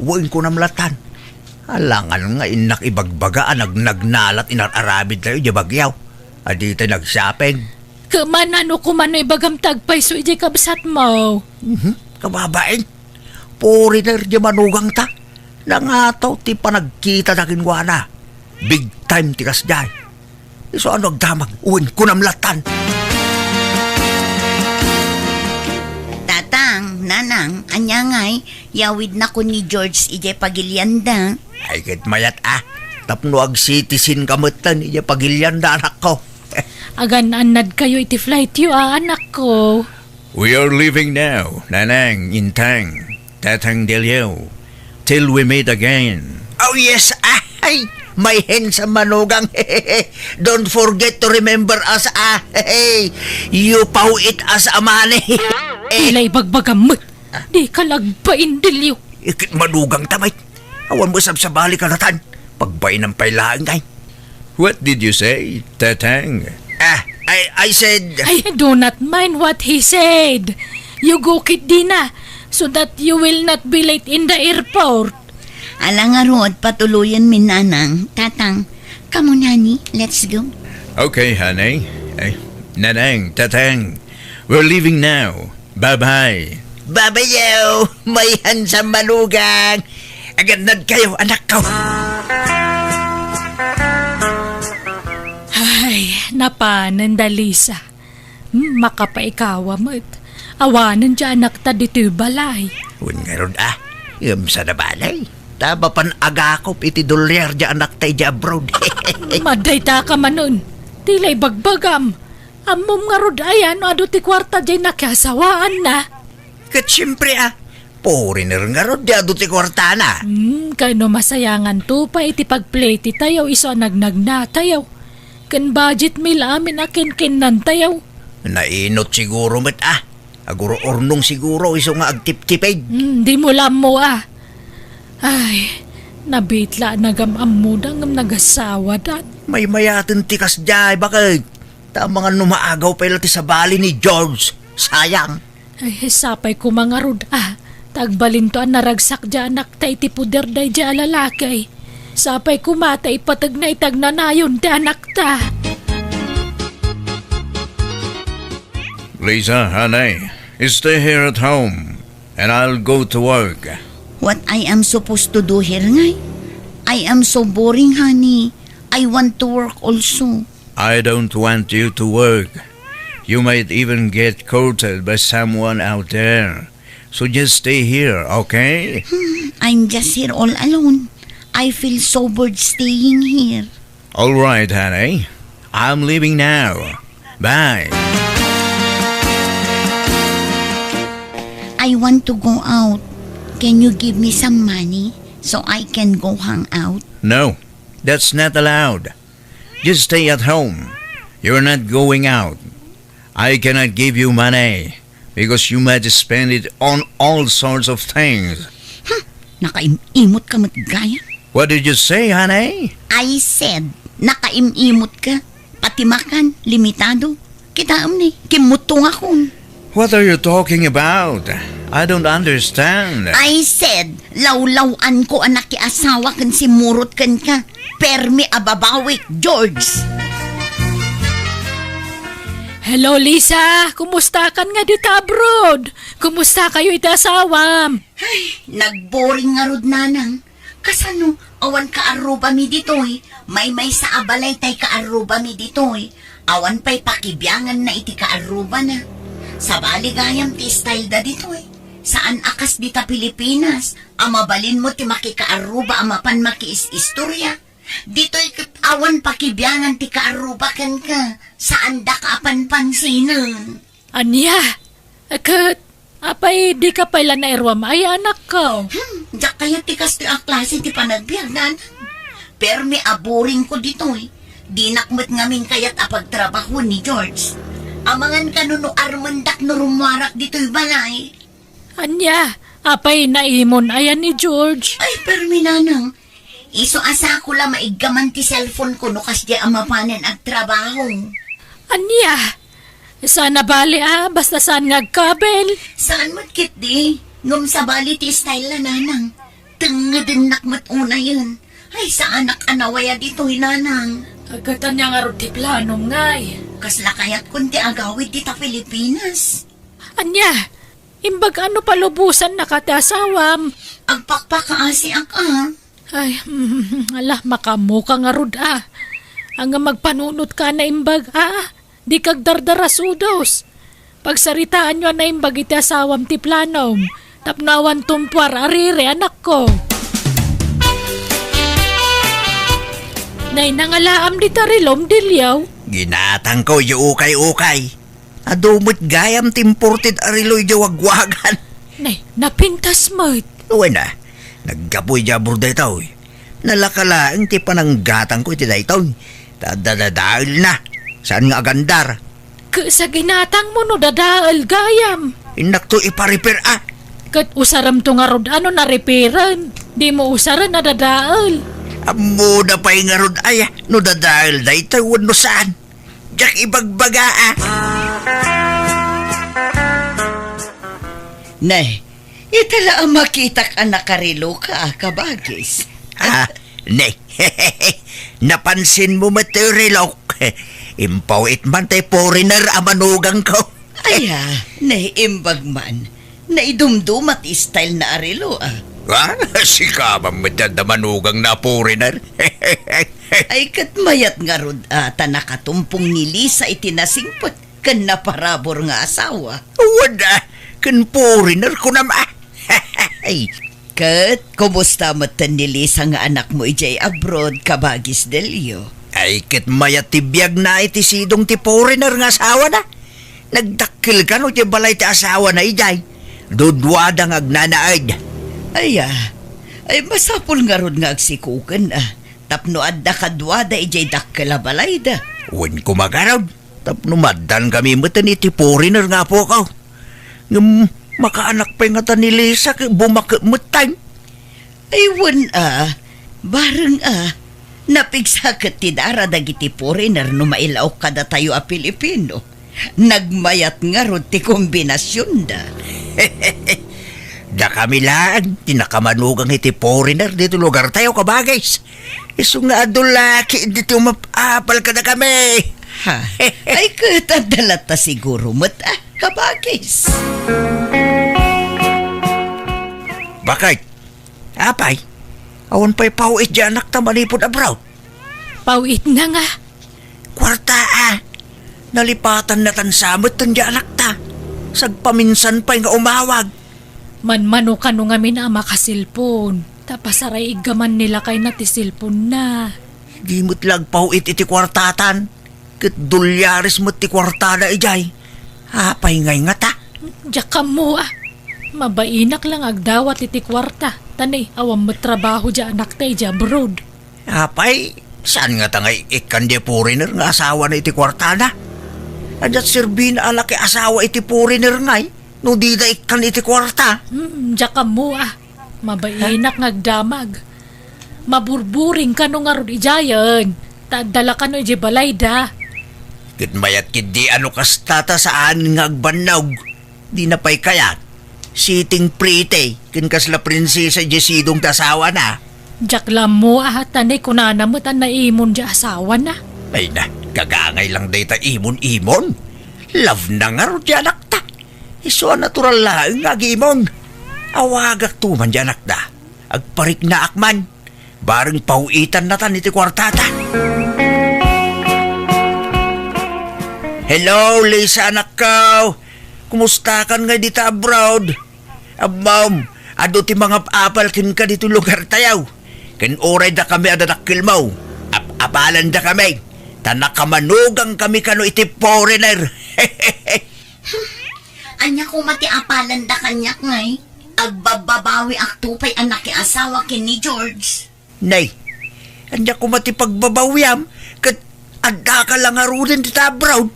wen kunam latan. Alangan nga innak ibagbaga a nagnagnalat inar-aramidtayo idiay Baguio. A ditay nag-shopping. Kemana no kumano ibagam ti agpayso idiay kabsatmo? Mhm, kababain. Foreigner diay manugangta. Nangataw ti panagkitana kenkuana. Big time ti kasdiay. Isu a no agdamag, wen kunam latan. Tatang, Nanang, ania ngay, yawidnakon ni George idiay pagilianda? Ay, ket mayat a. Tapno ag-citizenka metten idiay pagilianda, anakko. Agan-annadkayo iti flightyo a, anakko. We are leaving now, Nanang, Intang, Tatang Dilio, till we meet again. Oh, yes, ay, my handsome manugang. Don't forget to remember us, ah. You paw it as a money. Dila ibagbagam met. Dika la agbain, Dilio. Iket manugangta met. Awan met sabsabali kadatan. Pagbainam pay laeng, ay. What did you say, Tatang? Ah, I, I said... I do not mind what he said. You go ketdina, so that you will not be late in the airport. Ala ngarud, patuloyenmi, Nanang, Tatang. Come on, honey, let's go. Okay, honey. Ay, Nanang, Tatang, we're leaving now. Bye-bye. Bye-bye, yo, my handsome manugang. Agannadkayo, anakko. Ay, napanen da Lisa. Hmm, makapaikawa met. Awanen diay anakta ditoy balay. Wen ngarud a, ngem saan a balay. Ta mapan agakop iti dolyar diay anakta idiay abroad. Madayta ka manen. Dila ibagbagam. Ammom ngarud aya no adu ti kuarta diay nakiasawaanna? Ket siempre a, foreigner ngarud diay adu ti kuartana. Hmm, kano masayanganto pay iti pagpletitayo isu a nagnagnatayo. Ken budgetmi la amin a kinkinnantayo. Nainot siguro met a. Agur-urnong siguro isu nga agtiptipid. Hmm, dimo la ammo a. Ay, nabitla a nagam-ammoda ngem nagasawadan. Maymayaten ti kasdiay, baket. Ta amangan no maagaw pay la ti sabali ni George. Sayang. Ay, sapay koma ngarud a. Ta agbalinto a naragsak diay anakta iti poder daydiay a lalaki. Sapay koma ta ipategna iti agnanayon ti anakta. Lisa, honey, stay here at home, and I'll go to work. What I am supposed to do here, ngay? I am so boring, honey. I want to work also. I don't want you to work. You might even get courted by someone out there. So just stay here, okay? Hmm, I'm just here all alone. I feel so bored staying here. All right, honey. I'm leaving now. Bye. I want to go out. Can you give me some money so I can go hang out? No, that's not allowed. Just stay at home. You're not going out. I cannot give you money because you might spend it on all sorts of things. Hmm, nakaim-imot ka met gayam. What did you say, honey? I said, nakaim-imot ka. Pati makan, limitado. Kitaem ni, kimmutto nga kun. What are you talking about? I don't understand. I said, lawlaw-an ko a nakiasawa ken simmurot kenka. Permi a babawik, George. Hello, Lisa. Kumusta kan nga dita abroad? Kumusta kayo iti asawam? Ay, nagboring ngarud, nanang. Kasano, awan kaarrubami ditoy? Maymaysa a balay tay kaarrubami ditoy. Awan pay pakibianganna iti kaarrubana. Sabali gayam ti style da ditoy. Saan a kas dita Pilipinas, a mabalinmo ti makikaarruba a mapan makiis-istorya. Ditoy ket awan pakibiangan ti kaarruba kenka, saandaka a panpansinen. Ania? Ket, apay, dika pay la nairuam ay anakko? Hmm, diak kayat ti kastoy a klase ti panagbiag, nanang. Permi a boring ko ditoy. Dinak met ngamin kayat a pagtrabahoen ni George. Amangan kano no armendak no rummuarak ditoy balay. Ania, apay naimon aya ni George? Ay, permi, nanang. Isu a sako la maiggaman ti cellphone ko no kasdiay a mapanen agtrabaho. Ania? Saan a bali a, basta saan nga agkabel? Saan met ketdi, ngem sabali ti style la, nanang. Tengngedennak met unayen. Ay, saanak a nawaya ditoy, nanang. Agkatan niya ngarud ti planom, ngay. Kasla kayatkon ti agawid dita Pilipinas. Ania? Imbag a no palubosannaka ti asawam? Agpakpakaasiak a. Ay, ala, makaammoka ngarud a. Ania, magpanunotka a naimbag a. Dika agdardarasudos. Pagsaritaanyo a naimbag iti asawam ti planom. Tapno awan tumpuar a riri, anakko. Nay, nangalaam dita rilom, Dilio? Ginatangko idiay ukay-ukay. Adu met gayam ti imported a relo idiay wagwagan. Nay, napintas met. Wen a, naggapu idiay abroad daytoy. Nalaka laeng ti pananggatangko iti daytoy. Ta dadadaelna. Saan nga agandar? Ket sa ginatangmo no dadael gayam. Innakto ipa-repair a. Ket usaremto ngarud a no narepairen. Dimo usaren a dadael. Ammona pay ngarud aya no dadael daytoy wenno saan. Diak ibagbaga a. Ne, ita la a makitak a nakareloka a, kabagis. Ah, ne. Napansinmo met ti relok? Impaw-it man ti foreigner a manugangko. Aya, ne, imbag man. Naidumduma ti style na a relo, a. Ah, sika man met ti adda manugangna a foreigner. Ay, ket mayat ngarud a ta nakatumpong ni Lisa iti nasingpet ken naparabur nga asawa. Wen a, ken foreigner kunam a. Ay. Ket kumusta metten ni Lisa nga anakmo idiay abroad, kabagis Delio? Ay, ket mayat ti biagna iti sidong ti foreigner nga asawana. Nagdakkel kano ti balay ti asawana idiay. Duduada nga agnanaed. Aya, ay masapul ngarud nga agsikoken a, tapno adda kaduada idiay dakkel a balayda. Wen koma garud, tapno maaddaan kami metten iti foreigner nga apoko. Ngem makaanak pay ngata ni Lisa ket bumaket metten. Ay, wen a, bareng a, napigsa ket ti dara dagiti foreigner no mailaok kadatayo a Pilipino. Nagmayat ngarud ti kombinasionda. Dakami laeng ti nakamanugang iti foreigner ditoy lugartayo, kabagis. Isu nga adu laki ditoy umap-apal kadakami. Ha? Ay, ket adda latta siguro met a, kabagis. Bakit? Apay, awan pay paw-it diay anakta manipud abroad? Paw-itna nga. Kuarta a. Nalipatanna tan sa metten diay anakta. Sagpaminsan pay nga umawag. Manmano kano ngamin a makaselpon, ta pasaray iggaman ni lakayna ti selponna. Di met la agpaw-it iti kuartatan, ket dolyares met ti kuartada idiay. Apay ngay ngata? Diak ammo a. Mabainak la nga agdawat iti kuarta, ta ni awan met trabaho diay anakta idiay abroad. Apay, saan ngata nga ikkan diay foreigner nga asawana iti kuartada? Ania ti serbina a nakiasawa iti foreigner ngay, no dida ikkan iti kuarta? Hmm, diak ammo a. Mabainak nga agdamag. Maburburing kano ngarud idiayen, ta adda la kano idiay balayda. Ket mayat ketdi a no kasta ta saan nga agbannog. Dina pay kayat. Sitting pretty, ken kasla prinsesa idiay sidong ti asawana. Diak la ammo a, ta ni kunana met a naimon diay asawana. Ay na, kagangay lang dayta imon-imon. Love na ngarud diay anakta. Isu a natural laeng nga agimon. Awagakto man diay anakda. Agpariknaak man. Bareng paw-itannatan iti kuartada. Hello, Lisa, anakko. Kumustakan ngay dita abroad? Ammom, adu ti mangap-apal kenka ditoy lugartayo. Ken uray dakami a dadakkelmo, ap-apalanda kami, ta nakamanugang kami kano iti foreigner. Ania koma ti apalanda kaniak ngay? Agbabbabawiakto pay a nakiasawa ken ni George. Nay, ania koma ti pagbabawiam ket addaka la ngaruden dita abroad?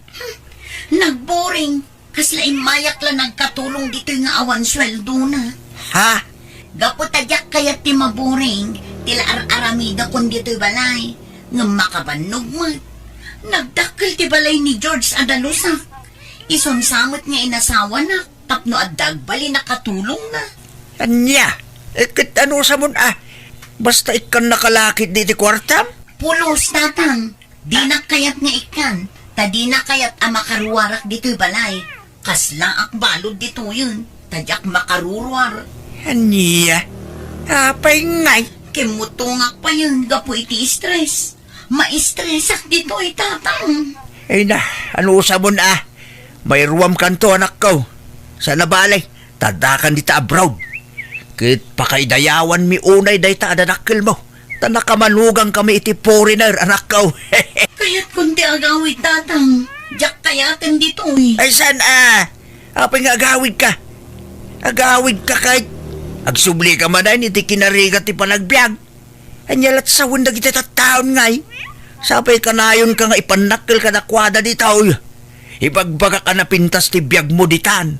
Nagboring. Kasla immayak la nagkatulong ditoy nga awan sueldona. Ha? Gapu ta diak kayat ti maboring, ti la ar-aramidakon ditoy balay. Ngem makabannog met. Nagdakkel ti balay ni George a dalusak. Isun sa met nga inasawanak tapno adda agbalin a katulongna. Ania? Eh, ket anusamon a? Basta ikkannaka la ketdi iti kuartam? Pulos, Tatang. Dinak kayat nga ikkan, ta dinak kayat a makaruarak ditoy balay. Kaslaak balud ditoyen, ta diak makaruruar. Ania? Apay ngay? Kimmutongak payen gapu iti stress. Maistresak ditoy, Tatang. Ay na, anusamon a? Mairuamkanto, anakko. Saan a bale, ta addakan dita abroad. Ket pakaidayawanmi unay dayta a dadakkelmo. Ta nakamanugang kami iti foreigner, anakko. Kayatkon ti agawid, Tatang. Diak kayaten ditoy. Ay, saan a? Apay nga agawidka? Agawidka ket agsublika manen iti kinarigat ti panagbiag. Ania la't sawen dagiti tattaon ngay? Sapay kanayonka nga ipannakkel kadakuada ditoy. Ibagbagak a napintas ti biagmo ditan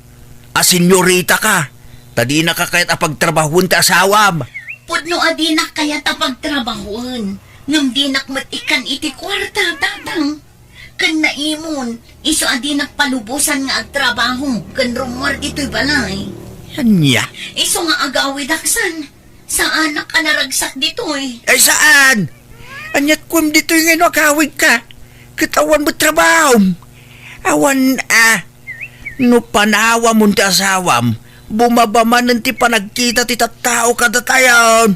a senyoritaka, ta dinaka kayat a pagtrabahoen ti asawam. Pudno a dinak kayat a pagtrabahoen, ngem dinak met ikkan iti kuarta, Tatang. Ken naimon, isu a dinak palubosan nga agtrabaho ken rummuar ditoy balay. Ania? Isu nga agawidak san, saanak a naragsak ditoy. Ay, saan? Ania't kuem ditoy nga no agawidka? Ket awan met trabahom. Awan a. No panawamon ti asawam, bumaba manen ti panagkita ti tattao kadatayon.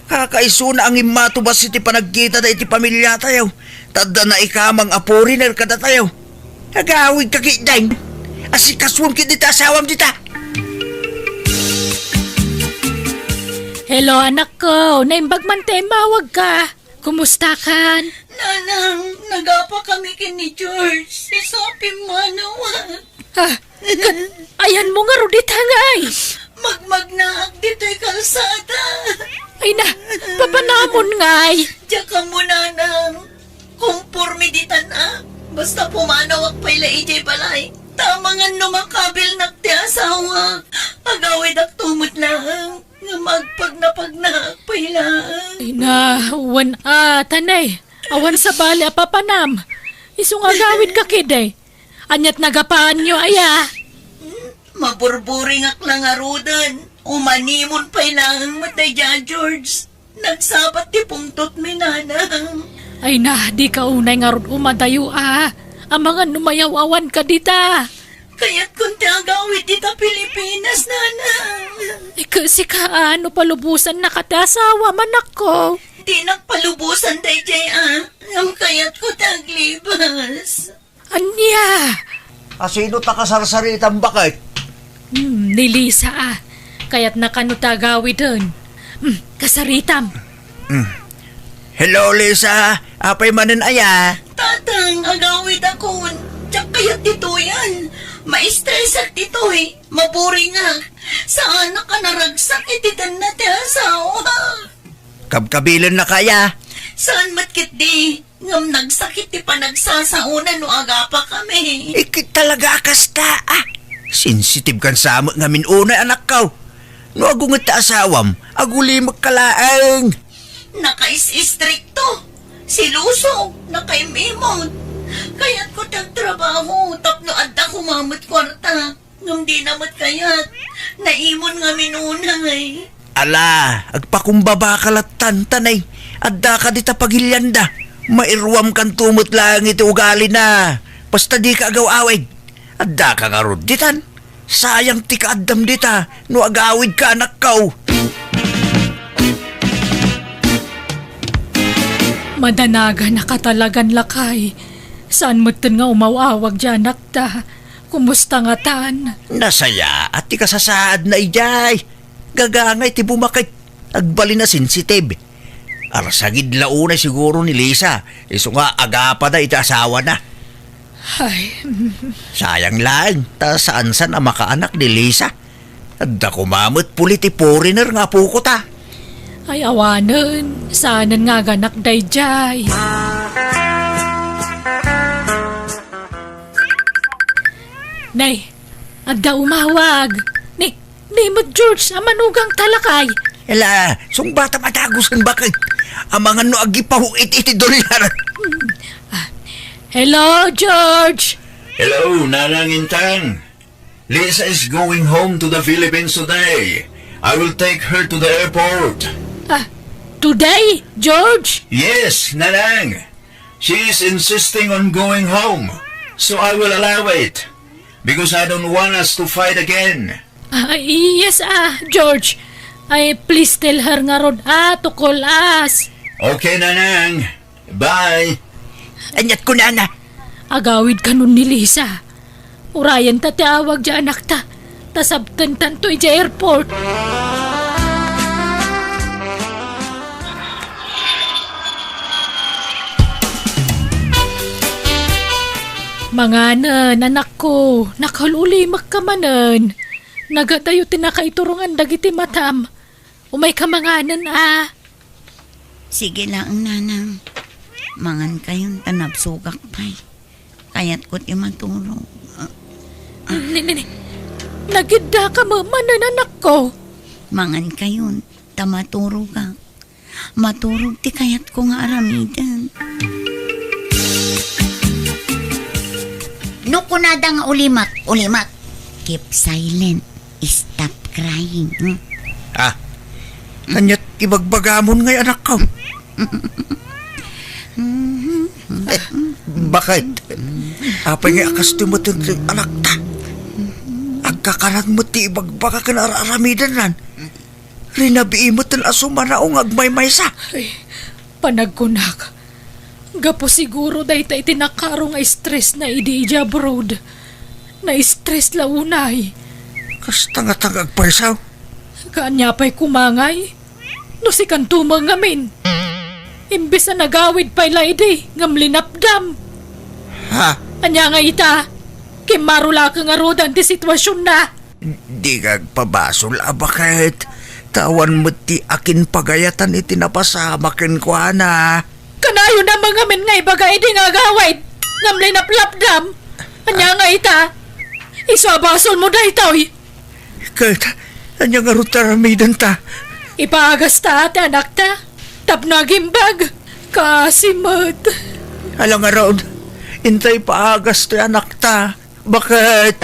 Kakaisuna a ngimmatubas iti panagkitada iti pamiliatayo. Ta adda naikamang a foreigner kadatayo. Agawidka ketdin. Asikasuem ketdi ti asawam dita. Hello, anakko. Naimbag man ti immawagka. Kumustakan? Nanang, nagapa kami ken ni George. Isu a pimmanaw. Ah, ket ayanmo ngarud ita ngay? Magmagnaak ditoy kalsada. Ay na, papanamon ngay? Diak ammo, Nanang. Komporme ditan a. Basta pumanawak pay la idiay balay. Ta amangan no makabilnak ti asawak. Agawidakto met laeng. Nga magpagnapagnaak pay laeng. Ay na, wen a, tanay. Awan sabali a papanam. Isu nga agawidka ketdi. Ania't nagapaanyo, aya? Maburburingak la ngaruden. Umanimon pay laeng met daydiay a George. Nagsabat ti pungtotmi, Nanang. Ay na, dika unay ngarud umadayo a. Amangan no mayaw-awanka dita. Kayatkon ti agawid dita Pilipinas, Nanang. Ket sika, no palubosannaka ti asawam, anakko? Dinak palubosan daydiay a. Ngem kayatko ti aglibas. Ania? A sino ta kasarsaritam, baket? Hmm, ni Lisa a. Kayatna kano ta agawiden. Mm, kasaritam. Mm. Hello, Lisa. Apay manen aya? Tatang, agawidakon. Diak kayat ditoyan. Maistresak ditoy. Maburingak. Saanak a naragsak iti tenna ti asawa. Kabkabilennaka aya? Saan met ketdi. Ngem nagsakit ti panagsasaona no agapakami. Ikit talaga a kasta, ah. Sensitive kan sa met ngamin unay, anakko. No agunget ti asawam, agulimekka laeng. Nakais-istrikto, seloso, nakaim-imon. Kayatko ti agtrabaho tapno adda koma met kuarta. Ngem dina met kayat. Naimon ngamin unay. Ala, agpakumbabaka lattan, ta nay, addaka dita pagilianda. Mairuamkanto met laeng iti ugalina. Basta dika agaw-awid. Addaka ngarud ditan. Sayang ti kaaddam dita no agawidka, anakko. Madanaganaka talagan, lakay. Saan metten nga umaw-awag ti anakta. Kumusta ngatan? Nasayaat ti kasasaadna idiay. Gagangay ti bumaket. Agbalin a sensitive. Arsagid la unay siguro ni Lisa, isu nga agapada iti asawana. Ay. Sayang laeng, ta saan-san a makaanak ni Lisa. Adda koma met puli ti foreigner nga apoko ta. Ay, awanen, saanen nga aganak daydiay. Nay, adda umawag. Ni, ni met George, a manugang ta lakay. Ela, sungbatam a dagusen baket. Amangan no agipahuit iti dollar. Hmm. Ah, hello, George. Hello, Nanang Intang. Lisa is going home to the Philippines today. I will take her to the airport. Ah, today, George? Yes, Nanang. She is insisting on going home, so I will allow it, because I don't want us to fight again. Ah, yes, ah, George. Ay, please tell her ngarud, ah, to call us. Okay, Nanang. Bye. Aniat kunana? Agawid kanon ni Lisa. Urayenta ti awag ti anakta. Ta sabtentanto idiay airport. Manganen, anakko. Nakaul-ulimekka manen. Nagadayo ti nakaiturongan dagiti matam. Umayka manganen, a. Sige laeng, Nanang. Mangankayon ta nabsogak pay. Kayatko ti maturog. Ni, ni, ni. Nagiddaka met manen, anakko. Mangankayon ta maturogak. Maturog ti kayatko nga aramiden. No kunada nga ulimek, ulimek. Keep silent. Stop crying, hmm? Ah, aniat ibagbagamon ngay, anakko? Eh, baket? Apay ngay a kastoy met ti anakta? Agkakanan met ti ibagbaga ken ar-aramidennan. Rinabii met a sumanao nga agmaymaysa. Ay, panagkunak, gapu siguro dayta iti nakaro nga stressna idi idiay abroad. Na-stress la unay. Kasta ngata nga agpaysaw. Kaanya pay koma ngay? No sikanto met ngamin. Imbes a nagawid pay la idi, ngem linapdam. Ha? Ania nga ita? Kimmaro la ka ngaruden ti situasionna. Dika agpabasol a baket. Ta awan met ti akin pagayatan iti napasamak kenkuana. Kanayon a mangamin nga ibaga idi nga agawid, ngem linaplapdam. Ania nga ita? Isu a basolmo daytoy. Ket ania ngarud ti aramidenta? Ipaagasta ti anakta tapno agimbag. Kaasi met. Ala ngarud, inta ipaagas ti anakta. Baket?